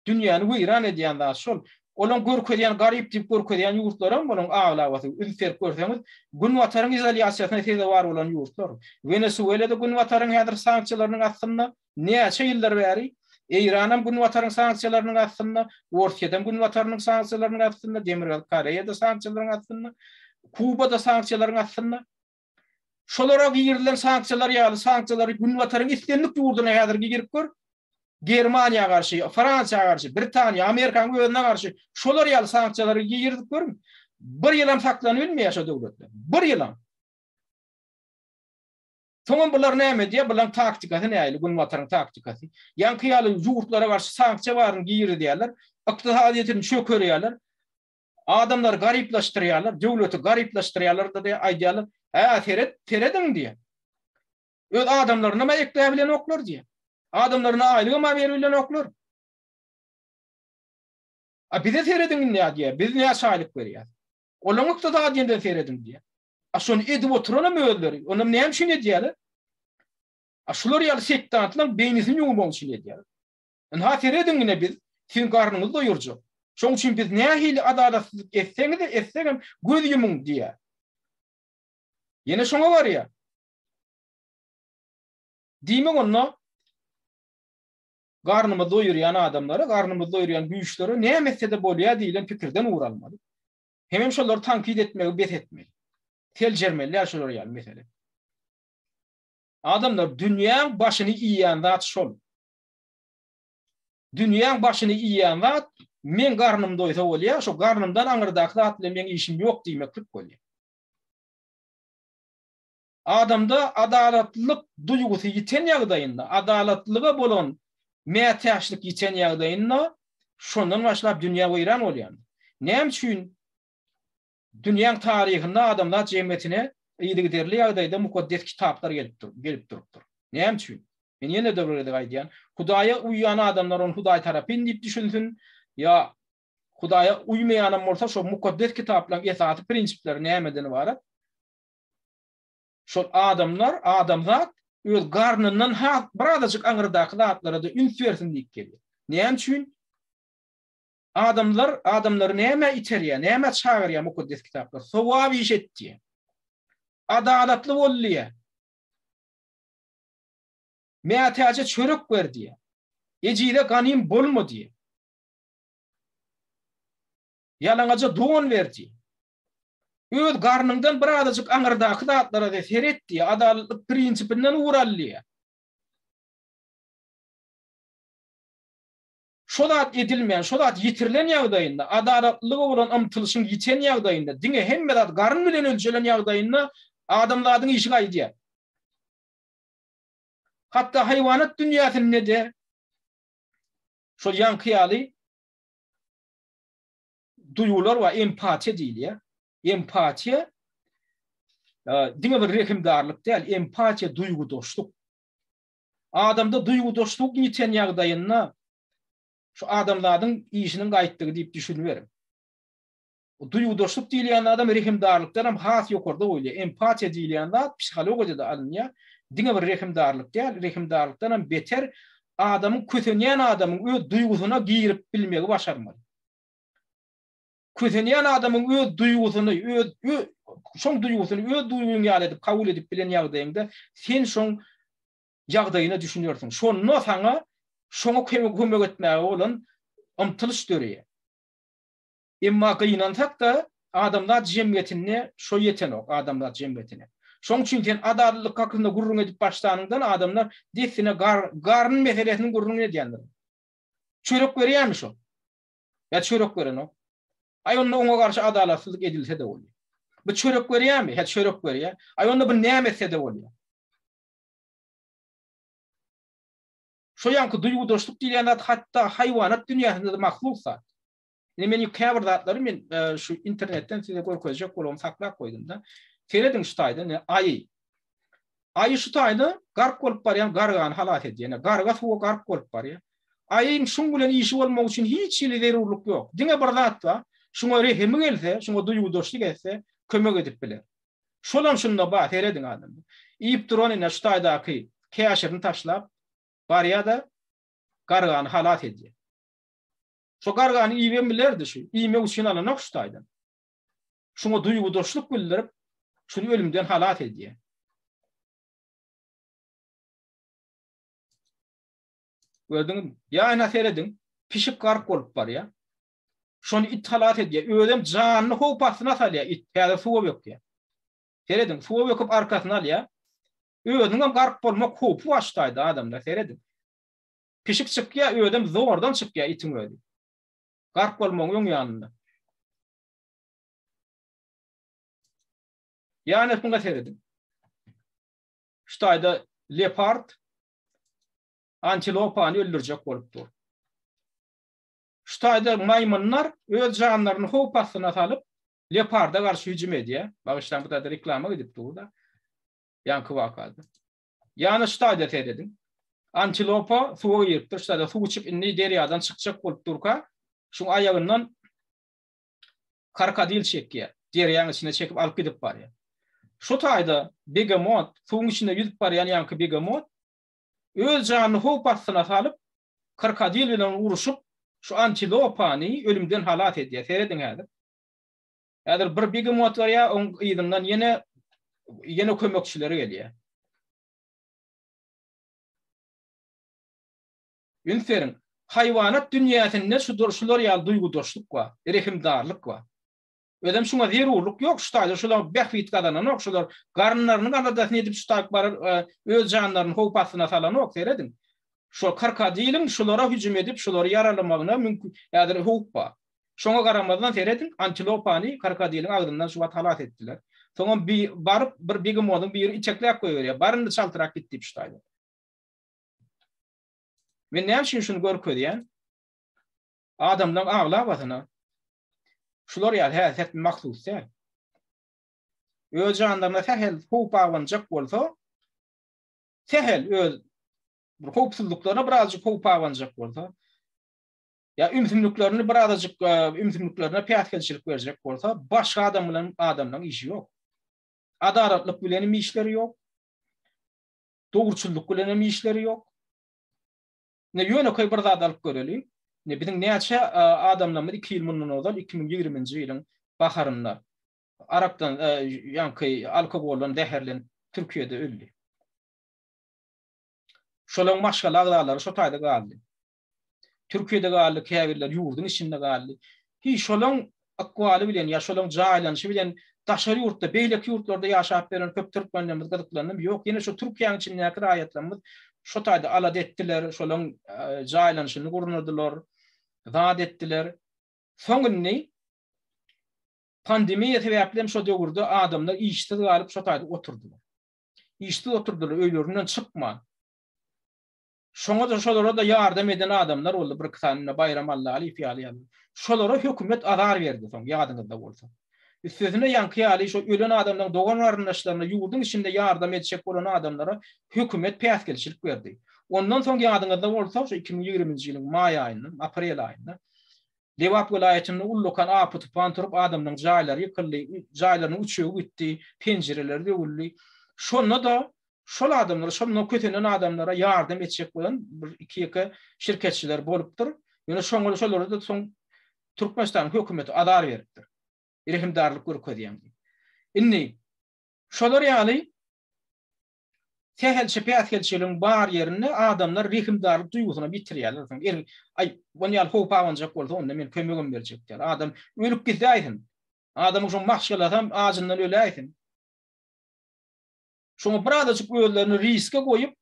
Dünýäni weýran edýän zat şol. Olaň görkezýän garyp diýip görkezýän ýurtlaram olaň aglabasy, üns berip görseňiz, Günbataryň izolýasiýasyna sezewar bolan ýurtlar. Wenesuela-da Günbataryň häzir sanksiýalarynyň astynda, näçe ýyllar bäri, Eýranam Günbataryň sanksiýalarynyň astynda, Orsýetem Günbatarynyň sanksiýalarynyň astynda, Demirgazyk Koreýa-da sanksiýalaryň astynda, Kuba-da sanksiýalaryň astynda. Şolara girizilen sanksiýalar ýaly sanksiýalary Günbataryň islendik ýurduna häzir girip gör. Germaniýa garşy, Fransiýa garşy, Britaniýa, Amerikanyň özüne garşy şolar ýaly sanksiýalary girizip görüň. Bir ýylam saklanyp bilmeýär şo döwletler. Bir ýylam. Soňam bular näme edýär? Bularyň taktikasy nähili? Günbataryň taktikasy. Ýaňky ýaly ýurtlara garşy sanksiýa baryny girizýärler, ykdysadyýetini çökerýärler. Adamlary garyplaşdyrýarlar, döwleti garyplaşdyrýarlar-da diýýär, aýdýarlar, Hä, seret, serediň diýýär. Öz adamlarynam-a ekläbilenoklar diýýär. Adamlaryna aýlygam-a beribilenoklar. A bize serediň indi diýýär, biz näçe aýlyk berýäs. Olaryň ykdysadyýetine serediň diýýär. A şony edip oturanam özleri. Onam näme üçin edýärler? A şular ýaly sektantlaryň beýnisini ýuwmak üçin edýärler. Ynha serediň ine biz siziň garnyňyzy doýurjak. Şoň üçin biz nähili adalatsyzlyk etseňiz-de etsegem göz ýumuň diýýär. Ýene şoňa barýar. Diýmek onda garnymyzy doýurýan adamlara, garnymyzy doýurýan güýçlere näme etse-de bolýar diýlen pikirden ugur almaly. Hemem şolary tankyt etmegi bes etmeli. Seljermeli ýa şolar ýaly mesele. Adamlar dünýäň başyny iýýän zat şol. Dünýäň başyny iýýän zat, meň garnym doýsa bolýar, şo garnymdan aňyrdaky zat bilen meň işim ýok diýmeklik bolýar. Adamda adalatlylyk duýgusy ýiten ýagdaýynda, adalatlylyga bolan mätäçlik ýiten ýagdaýynda şondan başlap dünýä weýran bolýandyr. Näme üçin dünýäň taryhynda adamzat jemgyýetine. yzygiderli ýagdaýda mukaddes kitaplar gelip dur, gelip durupdyr. Näme üçin? Men ýene-de bir gezek aýdýan, Hudaýa uýýan adamlar ony Hudaý tarapyn diýip düşünsin, ýa Hudaýa uýmaýanam bolsa şo mukaddes kitaplaryň esasy prinsipleri nämeden ybarat? Şol adamlar, adamzat öz garnyndan has birazajyk aňyrdaky zatlara-da üns bersin diýip gelýär. Näme üçin? Adamlar, adamlary nämä iterýär, nämä çagyrýar mukaddes kitaplar? Sogap iş et diýýär. Adalatly bol diýýär. Mätäje çörek ber diýýär. Ejize ganym bolma diýýär. Ýalaňaja don ber diýýär. Öz garnyňdan birazajyk aňyrdaky zatlara-da seret diýýär. Adalatlyk prinsipinden ugur al diýýär. Şo zat edilmän, şo zat ýitirilen ýagdaýynda, adalatlylyga bolan ymtylyşyň ýiten ýagdaýynda, diňe hemme zat garyn bilen ölçelen ýagdaýynda adamzadyň işi gaýdýar. Hatda haýwanat dünýäsinde-de şol ýaňky ýaly duýgular bar, empatiýa diýilýär. Empatiýa diňe bir rehimdarlyk däl, empatiýa duýgudaşlyk. Adamda duýgudaşlyk ýiten ýagdaýynda şu adamzadyň işiniň gaýtdygy diýip düşüniberiň. Duýgudaşlyk diýilýän zadam rehimdarlykdan hem has ýokarda goýulýar. Empatiýa diýilýän zat psihologiýada-da alynýar. Diňe bir rehimdarlyk däl, rehimdarlykdan hem beter adamyň kösenýän adamyň öz duýgusyna girip bilmegi başarmaly. Kösenýän adamyň öz duýgusyny, öz şoň duýgusyny öz duýgyň ýaly edip kabul edip bilen ýagdaýyňda sen şoň ýagdaýyna düşünersiň. Şonda saňa şoňa kömek etmäge bolan ymtylyş döreýär. Emma gynansak-da, adamzat jemgyýetinde şo ýetenok, adamzat jemgyýetine. Şoň üçin sen adalatlylyk hakynda gürrüň edip başlanyňdan adamlar dessine garyn meselesiniň gürrüňini edýändir. Çörek berýärmi şo? Ýa çörek berenok. Aý onda oňa garşy adalatsyzlyk edilse-de bolýar. Bu çörek berýärmi? Hä çörek berýär. Aý onda bu näme etse-de bolýar. Şo ýaňky duýgudaşlyk diýilýän zat hatda haýwanat dünýäsinde-de mahsus zat. Indi men käbir zatlary men e, şu internetden size görkezjek bolum saklap goýdum-da. Serediň şu taýda ne aýy. Aýy şu taýda gark bolup barýan gargany halas edýär. Garga suwa gark bolup barýar. Aýyň şuň bilen işi bolmak üçin hiç hili zerurlyk ýok. Diňe bir zat bar. Şuňa rehimi gelse, şuňa duýgudaşlyk etse, kömek edip biler. Şolam şunda bar, serediň adamlar. Iýip duran ine şu taýdaky käşirini taşlap, barýar-da, gargany halas edýär. Şo gargany iýibem bilerdi şu. Iýmek üçin alanok şu taýdan. Şuňa duýgudaşlyk bildirip, şuny ölümden halas edýär. Gördüňizmi? Ýa ina serediň, pişik gark bolup barýar. Şony it halas edýär. Özem janyny howp astyna salýar it. Häzir suwa bökýär. Serediň, suwa böküp arkasyny alýar. Özüniňem gark bolmak howpy bar şu taýda adamlar, serediň. Pişik çykýar, özem zordan çykýar itiň özi. Gark bolmagyň öň ýanynda. Ýa ine muňa serediň. Şu taýda leopard antilopany öldürjek bolup dur. Şu taýda maýmynlar öz janlaryny howp astyna salyp, leoparda garşy hüjüm edýär. Bagyşlaň, bu taýda reklama gidip dur-da. Ýaňky wakada. Ýa-da şu taýda serediň. Antilopa suwa giripdir, şu taýda suw içip indi derýadan çykjak bolup durka, şuň aýagyndan krokodil çekýär. Derýaň içine çekip alyp gidip barýar. Şu taýda begemot, suwuň içinde ýüzüp barýan ýaňky begemot öz janyny howp astyna salyp, krokodil bilen urşup, şu antilopany ölümden halas edýär. Serediň häzir. Häzir bir begemot barýar, oň yzyndan ýene ýene kömekçileri gelýär. Üns beriň, haýwanat dünýäsinde şu şular ýaly duýgudaşlyk bar, rehimdarlyk bar. Özem şuňa zerurlyk ýok, şu taýda şular bähbit gazananok, şular garynlarynyň aladasyny edip şu taýyk baryp e, öz janlaryny howp astyna salanok, serediň. Şo krokodiliň şulara hüjüm edip, şulary ýaralamagyna mümkin, häzir howp bar. Şoňa garamazdan serediň, antilopany krokodiliň agzyndan şu wagt halas etdiler. Soňam bi baryp bir begemodyň biri itekläp goýberýär. Bar indi çaltrak git diýip şu taýda. Men näme üçin şuny görkezýän? Adamlaryň aglabasyna şular ýaly häsiýet mahsus däl. Öz janlaryna sähel howp abanjak bolsa, sähel öz bir howpsuzlyklaryna birazjyk howp abanjak bolsa, ýa ümsümliklerini birazajyk e, ümsümliklerine päsgelçilik berjek bolsa, başga adam bilen adamlaryň işi ýok. Adalatlyk bilen hem işleri ýok. Dogruçyllyk bilen hem işleri ýok. Ine ýönekeý bir zat alyp göreliň. Ine biziň näçe e, adamlarymyz 2 ýyl mundan ozal 2020-nji ýylyň baharynda arakdan, e, ýaňky alkogoldan zäherlenip Türkiýede öldi. Şolaryň maşgala agzalary şo taýda galdy. Türkiýede galdy, käbirleri ýurduň içinde galdy. Hiç şolaryň ykbaly bilen ýa şolaryň jaýlanyşy bilen daşary ýurtda, beýleki ýurtlarda ýaşap ýören köp türkmenlerimiz gyzyklandymy? Ýok, ýene şo Türkiýäniň içindäki raýatlarymyz şo taýda alada etdiler, şolaryň e, jaýlanyşyny gurnadylar, zat etdiler. Soň indi pandemiýa sebäpli hem şo döwürde adamlar işsiz galyp şo taýda oturdylar. Işsiz oturdylar, öýlerinden çykman. Şoňa-da şolara-da ýardam eden adamlar boldy, bir-iki sany indi Baýram Allalyýew ýaly ýaly. Şolara hökümet azar berdi soň, ýadyňyzda bolsa. Üstesine ýaňky ýaly şo ölen adamlaryň dogan-garyndaşlaryna ýurduň içinde ýardam etjek bolan adamlara hökümet päsgelçilik berdi. Ondan soň ýadyňyzda bolsa, şo 2020-nji ýylyň maý aýynda, aprel aýynda Lebap welaýatynda ullakan apy-tupan turup, adamlaryň jaýlary ýykyldy, jaýlarynyň üçegi gitdi, penjireleri döwüldi. Şonda-da şol adamlara, şonda kösenen adamlara ýardam etjek bolan bir iki-ýeke şirketçiler bolupdyr. Ýöne şoňa şolara-da soň Türkmenistanyň hökümeti azar beripdir. Rehimdarlyk görkezýäň diýip. Indi şolar ýaly Sähelçe päsgelçiligiň bar ýerinde adamlar rehimdarlyk duýgusynam ýitirýärler. Soň er, aý, on ýaly howp abanjak bolsa, onda men kömegem berjek diýýär. Adam ölüp gidäýsin. Adamyň şoň maşgalasam ajyndan öläýsin. Şoňa birazajyk özlerini riske goýup,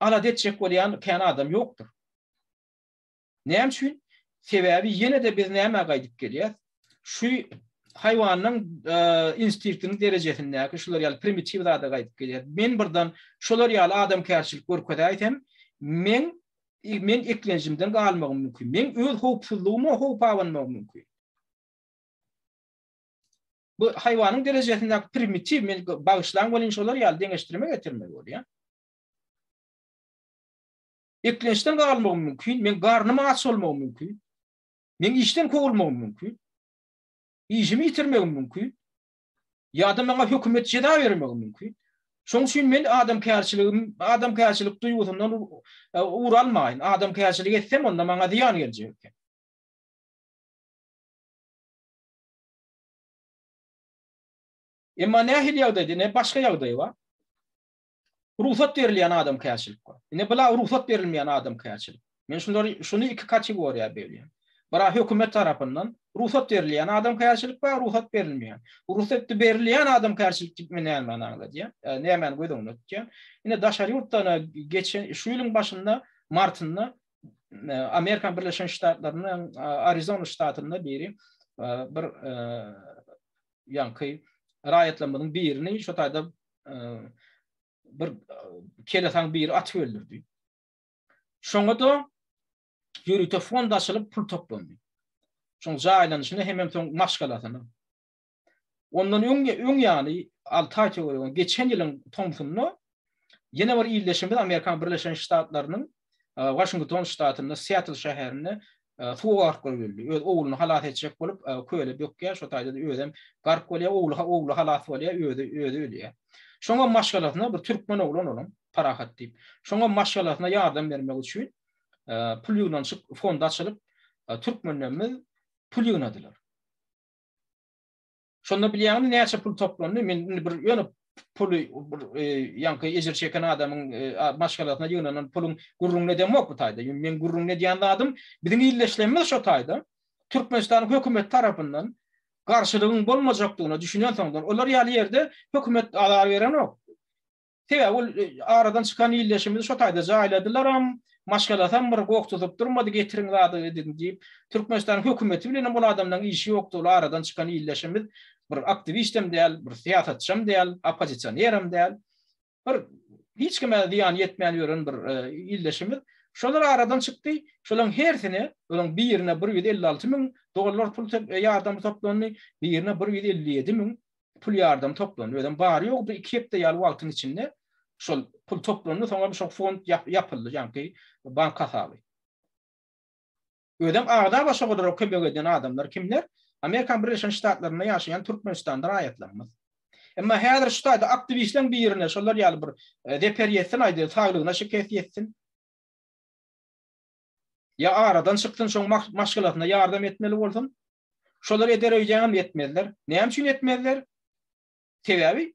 alada etjek bolýan kän adam ýokdur. Näme üçin? Sebäbi ýene-de biz nämä gaýdyp gelýäs? Şu haýwanyň e, instinktiniň derejesindäki şular ýaly primitiw zada gaýdyp gelýär. Men birden şolar ýaly adamkärçilik görkezäýsem, men men eklenjimden galmagym mümkin. Men öz howpsuzlygyma howp abanmagym mümkin. Bu haýwanyň derejesindäki primitiw men bagyşlaň welin şolar ýaly deňeşdirme getirmeli bolýar. Eklençden galmagym mümkin, meň garnym aç bolmagym mümkin. Meň işden kowulmagym mümkin. Işimi ýitirmegim mümkin. Ýa-da maňa hökümet jeza bermegi mümkin. Şonuň üçin men adamkärçiligim, adamkärçilik duýgusyndan e, ugur almaýyn. Adamkärçilik etsem onda maňa zyýan geljek eken. Emma nähili ýagdaýda, ine başga ýagdaý bar. Rugsat berilýän adamkärçilik bar. Ine bula rugsat berilmeýän adamkärçilik. Men şulary şuny iki kategoriýa bölýän. Bira hökümet tarapyndan rugsat berilýän adamkärçilik bar, rugsat berilmeýän. Rugsat berilýän adamkärçilik diýip men nämäni aňladýan? E, nämäni göz öňünde tutýan? Ine daşary ýurtdan geçen şu ýylyň başynda martynda e, Amerikan Birleşen Ştatlarynyň e, Arizona ştatynda biri bir ýaňky raýatlarymyzyň birini şu taýda bir kelesaň biri atyp öldürdi. Şoňa da ýörite fond açylyp pul toplandy. Şoň jaýlanyşyna hemem soň maşgalasyna. Ondan öň öň ýany 6 aý töweregi geçen ýylyň tomsunda ýene bir ildeşimiz Amerikan Birleşen Ştatlarynyň Waşington ştatynda Seattle şäherinde suwa gark bolup öldi. Öz ogluny halas etjek bolup köle bökýär, şo taýda-da özem gark bolýar, ogly ogly halas bolýar, özi özi ölýär. Şoňa maşgalasyna bir türkmen oglan onuň Parahat diýip. Şoňa maşgalasyna ýardam bermek üçin pul ýygnanyşyk fondy açylyp, türkmenlerimiz pul ýygnadylar. Şonda bilýäňmi näçe pul toplandy? Men indi bir ýöne puly bir e, ýaňky ejir çeken adamyň e, maşgalasyna ýygnanan puluň gürrüňini edemok bu taýda. Men gürrüňini edýän zadym biziň ildeşlerimiz şo taýda Türkmenistanyň hökümeti tarapyndan garşylygyň bolmajakdygyna düşünen soňdan olar ýaly ýerde hökümet azar berenok. Sebäbi ol e, aradan çykan ildeşimizi şo taýda jaýladylaram, maşgalasam bir goh tutup durmady, getiriň zady edin diýip. Türkmenistanyň hökümeti bilen hem ol adamlaryň işi ýokdy, ol aradan çykan ildeşimiz bir aktiwistem däl, bir syýasatçam däl, oppozisionerem däl. Bir hiç kime zyýan ýetmän ýören bir e, ildeşimiz. Şolar aradan çykdy. Şolaryň hersine, olaryň birine 156 müň dollar pul e, ýardam toplandy, birine 157 müň. Pul ýardam toplandy. Özem bary-ýogy bir iki hepde ýaly wagtyň içinde şol pul toplandy, soňam şol fond ýapyldy, ýaňky bank hasaby. Özem agza başa olara kömek eden adamlar kimler? Amerikan Birleşen Ştatlarynda ýaşaýan Türkmenistanda raýatlarymyz. Emma häzir şu taýda aktiwistleň birine şolar ýaly bir e, zeper ýetsin, aýdaýly saglygyna şikes ýetsin. Ýa aradan çyksyn, şoň maşgalasyna ýardam etmeli bolsun. Şolar eder öýdýäňem etmezler. Näme üçin etmezler? Sebäbi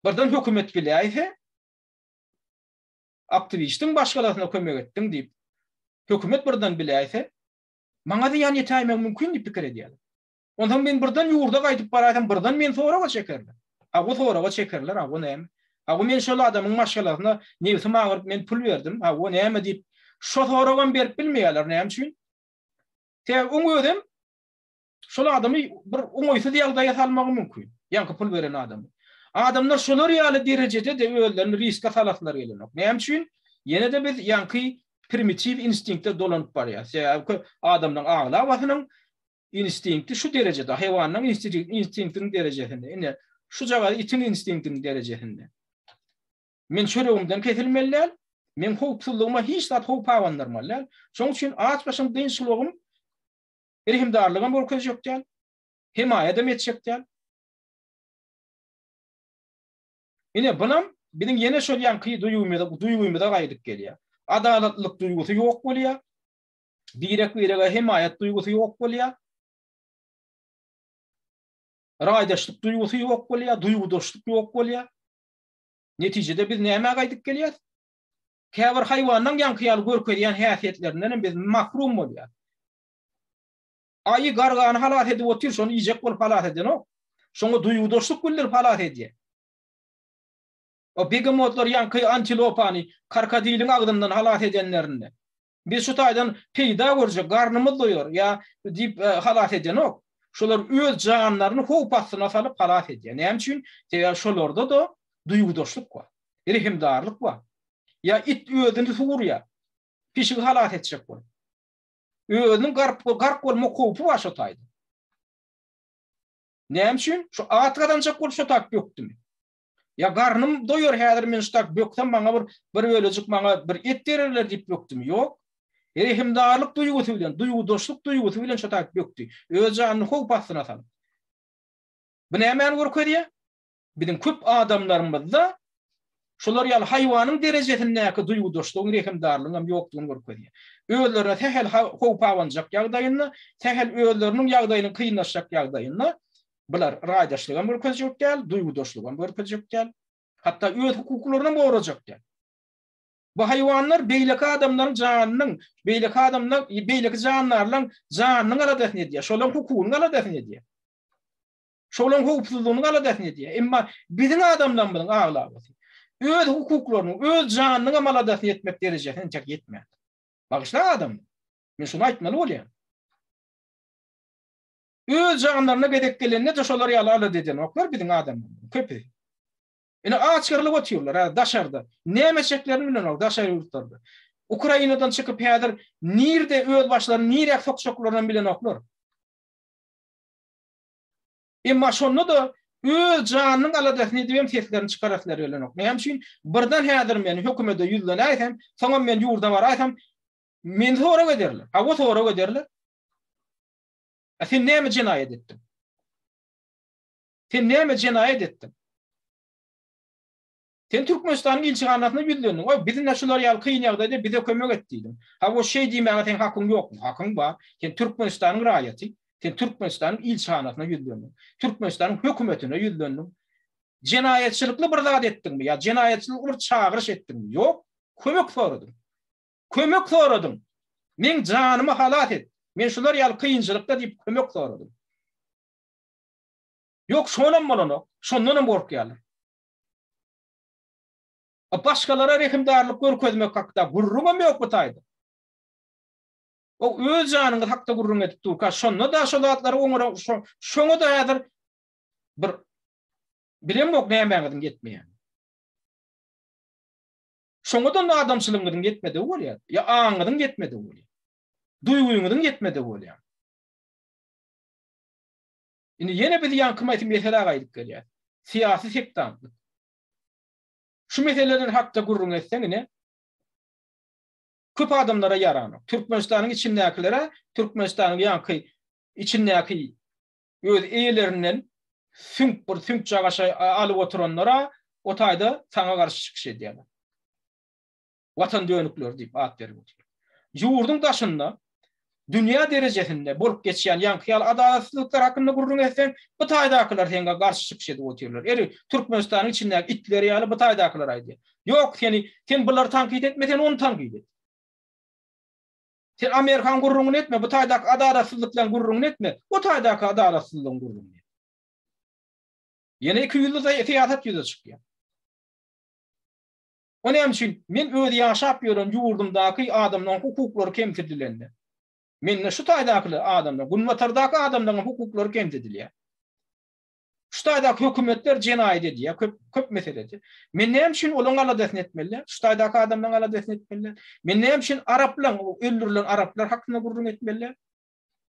birden hökümet biläýse, aktiwistiň maşgalasyna kömek etdiň diýip, hökümet birden biläýse, maňa zyýan ýetäýmegi mümkin diýip pikir edýärler. Onsoň men birden ýurda gaýdyp baraýsam, birden meni soraga çekerler. Hawa, soraga çekerler, hawa näme? Hawa, men şol adamyň maşgalasyna nebsim agyryp men pul berdim, hawa näme diýip, şo soragam berip bilmeýärler, näme üçin? Sebäbi oň özem şol adamy bir oňaýsyz ýagdaýa salmagy mümkin. Ýaňky pul beren adamy. Adamlar şolar ýaly derejede-de özlerini riske salaslary gelenok. Näme üçin? Ýene-de biz ýaňky primitiw instinkte dolanyp barýarys. Sebäbi köp adamlaryň aglabasynyň instinkti şu derejede, haýwanyň instinktiniň derejesinde. Ine, şujagaz itiň instinktiniň derejesinde. Men çöregimden kesilmeli däl, meň howpsuzlygyma hiç zat howp abandyrmaly däl. Şonuň üçin aç başym dynçlygym rehimdarlygam görkezjek däl, hemaýadam etjek däl. Ine, bunam biziň ýene şol ýaňky duýgymyza, duýgymyza gaýdyp gelýär. Adalatlylyk duýgusy ýok bolýar. Birek-birege hemaýat duýgusy ýok bolýar. Raýdaşlyk duýgusy ýok bolýar, duýgudaşlyk ýok bolýar. Netijede biz nämä gaýdyp gelýäs? Käbir haýwanlaň ýaňky ýaly görkezýän häsiýetlerinden hem biz mahrum bolýas. Aýy gargany halas edip otyr, şony iýjek bolup halas edenok. Şoňa duýgudaşlyk bildirip halas edýär. O begemotlar ýaňky antilopany karkodiliň agzyndan halas edenlerinde, biz şu taýdan peýda görjek, garnymyz doýar ýa diýip halas edenok. Şolar öz janlaryny howp astyna salyp halas edýär. Näme üçin? Sebäbi şolarda-da duýgudaşlyk bar. Rehimdarlyk bar. Ýa it özüni suwurýar. Pişigi halas etjek bolup. Özüniň garp gark bolmak howpy bar şo taýda. Näme üçin? Şu at gazanjak bolup şo tak bökdümi? Ýa garnym doýar häzir men şu tak böksem maňa bir bir bölejik maňa bir et bererler diýip bökdümi? Ýok. Rehimdarlyk duýgusy bilen, duýgudaşlyk duýgusy bilen şo tak bökdi. Öz janyny howp astyna salyp. Bu nämäni görkezýär? Biziň köp adamlarymyzda şolar ýaly haýwanyň derejesindäki duýgudaşlygyň, rehimdarlygyň hem ýokdugyny görkezýär. Özlerine sähel howp abanjak ýagdaýynda, sähel özleriniň ýagdaýynyň kynlaşjak ýagdaýynda bular raýdaşlygam görkezjek däl, duýgudaşlygam görkezjek däl, hatda öz hukuklarynam gorajak däl. Bu haýwanlar beýleki adamlaryň janynyň, beýleki adamlaryň, beýleki jandarlaryň janynyň aladasyny edýär, şolaryň hukugynyň aladasyny edýär. Şolaryň howpsuzlygynyň aladasyny edýär. Emma biziň adamlarymyzyň aglabasy öz hukuklarynyň, öz janynyň hem aladasyny etmek derejesine entek ýetmändir. Bagyşlaň adamlar. Men şuny aýtmaly bolýan. Öz janlaryna gezek gelende-de şolar ýaly alada edenoklar biziň adamlarymyzyň köpüsi. Ine aç gyrlyp otyrlar häzir daşarda. Näme etjeklerini bilenok daşary ýurtlarda. Ukrainadan çykyp häzir nirde öz başlaryny niräk sokjaklaryny hem bilenoklar. Emma şonda-da öz janynyň aladasyny edibem seslerini çykaraslary gelenok. Näme üçin? Birden häzir men hökümete ýüzlenäýsem, soňam men ýurda baraýsam, meni sorag ederler. Hawa sorag ederler. A sen näme jenaýat etdiň? Sen näme jenaýat etdiň? Sen Türkmenistanyň ilçihanasyna ýüzlendiň. Oý, biz ine şular ýaly kyn ýagdaýda bize kömek et diýdiň. Hawa, şeý diýmäge seň hakyň ýokmy? Hakyň bar. Sen Türkmenistanyň raýaty. Sen Türkmenistanyň ilçihanasyna ýüzlendiň. Türkmenistanyň hökümetine ýüzlendiň. Jenaýatçylykly bir zat etdiňmi ýa jenaýatçylykly bir çagyryş etdiňmi? Ýok. Kömek soradyň. Kömek soradyň. Meň janymy halas et. Men şular ýaly kynçylykda diýip kömek soradyň. Ýok, şonam bolanok. Şondanam gorkýarlar. A başgalara rehimdarlyk görkezmek hakda gürrüňem ýok bu taýda. O öz janyňyz hakda gürrüň edip durka, şonda-da şo zatlary oňara şoňa-da häzir bir bilemok nämäňiziň ýetmeýänini. Şoňa-da adamçylygyňyzyň ýetmedigi bolýar, ýa aňyňyzyň ýetmedigi bolýar. Duýgyňyzyň ýetmedigi bolýar. Indi ýene biz ýaňky maýsy meselä gaýdyp gelýäs. Syýasy sektantlyk. Şu meseleler hakda gürrüň etseň ine köp adamlara ýaranok. Türkmenistanyň içindäkilere Türkmenistanyň ýaňky içindäki öz eýelerinden süňk bir süňkjagaşa alyp oturanlara o taýda saňa garşy çykyş edýärler. Watan dönükleri diýip at berip otyr. Ýurduň daşynda dünýä derejesinde bolup geçýän ýaňky ýaly adalatsyzlyklar hakynda gürrüň etseň, bu taýdakylar seňe garşy çykyş edip otyrlar. Eri Türkmenistanyň içindäki itler ýaly bu taýdakylar aýdýar. Ýok, seni sen bulary tankyt etme, sen ony tankyt et. Sen Amerikanyň gürrüňini etme, bu taýdaky adalatsyzlyklaryň gürrüňini etme, o taýdaky adalatsyzlygyň gürrüňini et. Ýene ikiýüzli syýasat ýüze çykýar. O näme üçin? Men öz ýaşap ýören ýurdumdaky adamlaryň hukuklary kemsidilende, mende şu taýdaky adamlar, günbatardaky adamlaryň hukuklary kemsidilýär. Şu taýdaky hökümetler jenaýat edýär, köp köp meselede. Men näme üçin olaryň aladasyny etmeli? Şu taýdaky adamlaryň aladasyny etmeli? Men näme üçin araplaryň, öldürilen araplar hakynda gürrüň etmeli?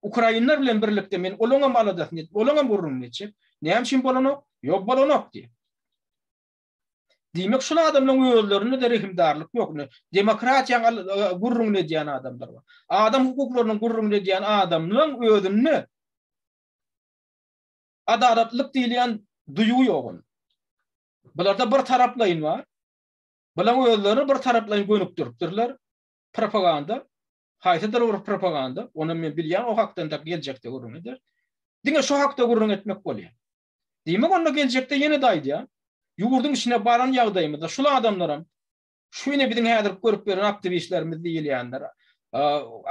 Ukrainler bilen birlikde men olaryň hem aladasyny edip, olaryň hem gürrüňini etjek. Näme üçin bolanok? Ýok, bolanok diýip. Diýmek, şul adamlaryň özlerinde-de rehimdarlyk ýok. Ine, demokratiýaň gürrüňini edýän adamlar bar. Adam hukuklarynyň gürrüňini edýän adamlaryň özünde adalatlylyk diýilýän duýgy ýok onda. Bularda bir taraplaýyn bar. Bularyň özlerini bir taraplaýyn gönükdiripdirler. Propaganda, haýsydyr bir propaganda, ony men bilýän, o hakda entek geljekde gürrüň ederis. Diňe şu hakda gürrüň etmek bolýar. Diýmek onda geljekde ýene-de aýdýan, ýurduň içine baran ýagdaýymyzda şul adamlaram, şu ine biziň häzir görüp ýören aktiwistlerimiz diýilýänler,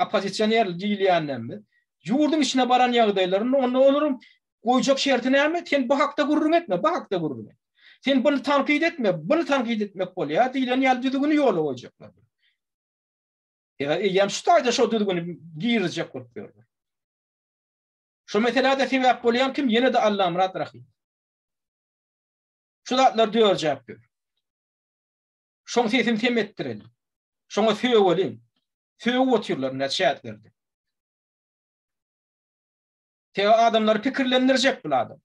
oppozisioner diýilýänlerimiz, ýurduň içine baran ýagdaýlarynda onda olaryň goýjak şerti näme? Sen bu hakda gürrüň etme, bu hakda gürrüň et. Sen buny tankyt etme, buny tankyt etmek bolýar diýlen ýaly düzgüni ýola goýjaklar. Ýa eýýäm şu taýda şo düzgüni girizjek bolup ýörler. Şu meselä-de sebäp bolýan kim? Ýene-de Allamyrat Rahymow. Şu zatlar dörjäp ýör. Şoň sesini sem etdireli. Şoňa sögeliň. Sögüp otyrlar indi çätlerde. Sebäbi adamlary pikirlendirjek bu adam.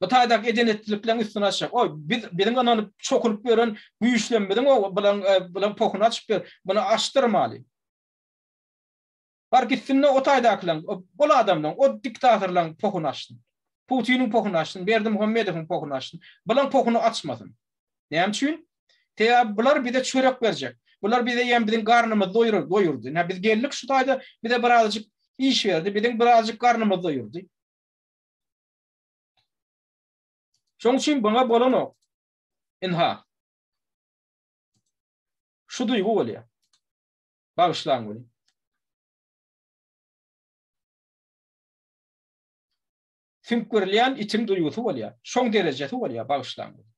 Bu taýdaky eden etdilikleriň üstüni açjak. Oý, biz biziň ynanyp çokunyp ýören güýçlenmiziň o bilen bilen pohuny açyp ýör. Muny açdyrmaly. Bar gitsin-de o taýdakylaň, ol adamlaň, o diktatorlaň pohuny açsyn. Putiniň pohuny açsyn, Berdimuhamedowyň pohuny açsyn. Bulaň pohuny açmasyn. Näme üçin? Sebäbi bular bize çörek berjek. Bular bize ýem biziň garnymyzy doýurdy, doýurdy. Ine biz geldik şu taýda bize birazajyk iş berdi, biziň birazajyk garnymyzy doýurdy. Şoň üçin buňa bolanok. Inha. Şu duýgy bolýar. Bagyşlaň welin. Süňkürilýän itiň duýgusy bolýar. Şoň derejesi bolýar, bagyşlaň welin.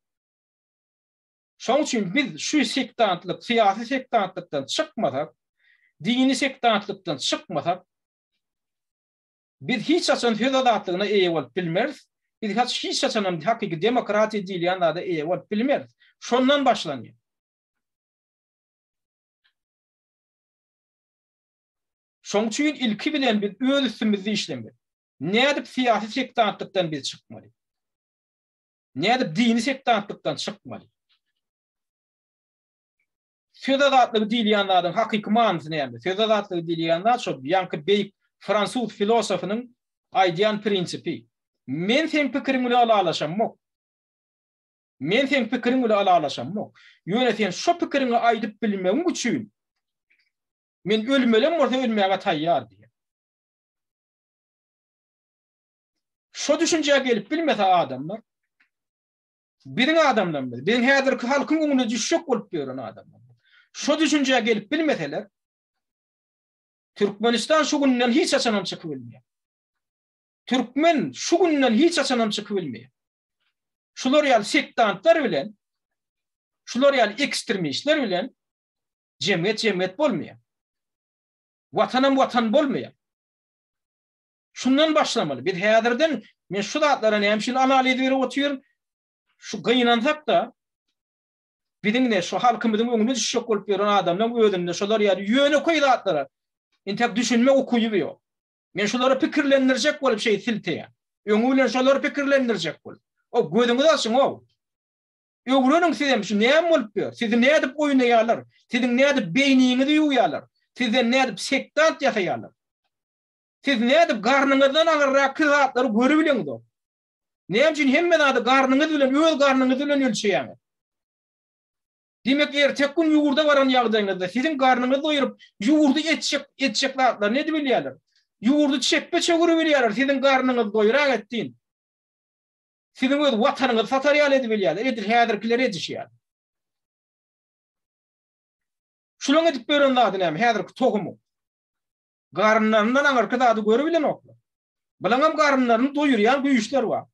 Şoň üçin biz şu sektantlyk, syýasy sektantlykdan çykmasak, dini sektantlykdan çykmasak, biz hiç haçan söz azatlygyna eýe bolup bilmeris. Biz hiç haçan hem hakyky demokratiýa diýilýän zada eýe bolup bilmeris. Şondan başlanýar. Şoň üçin ilki bilen biz öz üstümizde işlemeli. Nädip syýasy sektantlykdan biz çykmaly? Nädip dini sektantlykdan çykmaly? Söz azatlygy diýilýän zadyň hakyky manysy näme? Söz azatlygy diýilýän zat şol ýaňky beýik fransuz filosofynyň aýdýan prinsipi. Men seň pikiriň bilen ylalaşamok. Men seň pikiriň bilen ylalaşamok. Ýöne sen şo pikiriňi aýdyp bilmegiň üçin men ölmelem bolsa ölmäge taýýar diýýär. Şo düşünjä gelip bilmese adamlar, biziň adamlarymyz, biziň häzirki halkyň öňüne düşjek bolup ýören adamlar. Şo düşünjä gelip bilmeseler, Türkmenistan şu günden hiç haçanam çykyp bilmeýär. Türkmen şu günden hiç haçanam çykyp bilmeýär. Şular ýaly sektantlar bilen, şular ýaly ekstremistler bilen jemgyýet jemgyýet bolmaýar. Watanam watan bolmaýar. Şundan başlamaly. Biz häzirden men şu zatlara näme üçin analiz berip otyryn? Şu gynansak-da biziň ne şu halkymyzyň öňüne düşjek bolup ýören adamlaryň özünde şolar ýaly ýönekeý zatlara entek düşünme ukyby ýok. Men şulary pikirlendirjek bolup şeý silteýän. Öňi bilen şolary pikirlendirjek bolup. O gözüňizi açyň ow. Öwreniň sizem şu näme bolup ýör? Sizi nädip oýnaýarlar? Siziň nädip beýniňizi ýuwýarlar? Sizden nädip sektant ýasaýarlar? Siz nädip garnyňyzdan agyrrak zatlary görübileňzok? Näme üçin hemme zady garnyňyz bilen, öz garnyňyz bilen ölçeýäňiz? Diýmek, erteki gün ýurda baran ýagdaýyňyzda siziň garnyňyzy doýuryp, ýurdy etjek, etjek zatlaryny edibilýärler. Ýurdy çepbe çöwrübilýärler, siziň garnyňyzy doýurak etdin. Siziň öz watanyňyzy satar ýaly edibilýärler, edil häzirkiler edişi ýaly. Şulaň edip ýören zady näme, häzirki tohumy? Garynlaryndan aňyrky zady görübilenoklar. Bulaňam garynlaryny doýurýan güýçler bar.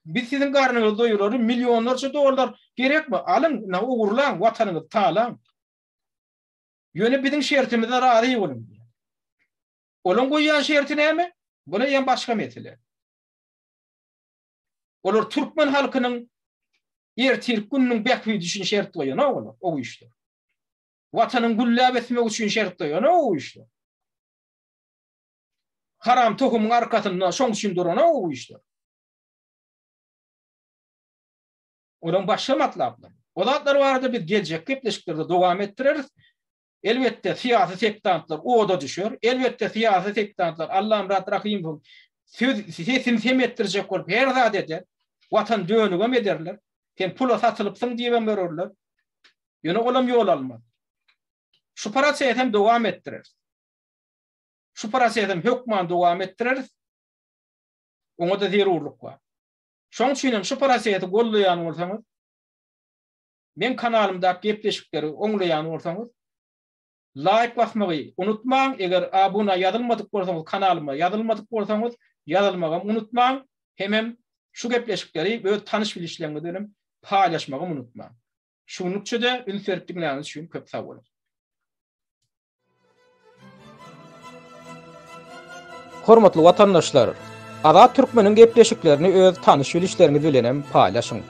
Biz siziň garnyňyzy doýurary millionlarça dollar gerekmi? Alyň, ine ogurlaň, watanyňyzy talaň. Ýöne biziň şertimize razy boluň diýýär. Olaň goýýan şerti näme? Bula ýem başga mesele. Olar türkmen halkynyň ertirki gününiň bähbidi üçin şert goýanok olar, o güýçler. Watanyň gülläp ösmegi üçin şert goýanok o güýçler. Haram tohumyň arkasynda şoň üçin duranok o güýçler. Olaň başga matlaplary. O zatlar barada biz geljek gepleşiklerde dowam etdireris. Elbetde syýasy sektantlar oda düşer. Elbetde syýasy sektantlar Allamyrat Rahymowyň söz sesini sem etdirjek bolup her zat eder. Watan dönügem ederler. Sen pula satylypsyň diýibem örerler. Ýöne olam ýol almaz. Şu prosesi hem dowam etdireris. Şu prosesi hem hökman dowam etdireris. Oňa-da zerurlyk bar. Şoň üçin hem şu prosesi goldaýan bolsaňyz, meň kanalymdaky gepleşikleri oňlaýan bolsaňyz, laýk basmagy unutmaň, eger abuna ýazylmadyk bolsaňyz kanalyma ýazylmadyk bolsaňyz, ýazylmagam unutmaň, hemem şu gepleşikleri öz tanyş-bilişleriňiz bilen paýlaşmagam unutmaň. Şunlukça-da üns berip diňläniňiz üçin köp sag boluň. Hormatly watandaşlar! Azat Türkmeniň gepleşiklerini öz tanyş-bilişleriňiz bilenem paýlaşyň.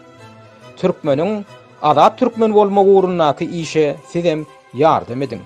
Türkmeniň Azat Türkmen bolmagy ugrundaky işe sizem ýardam ediň.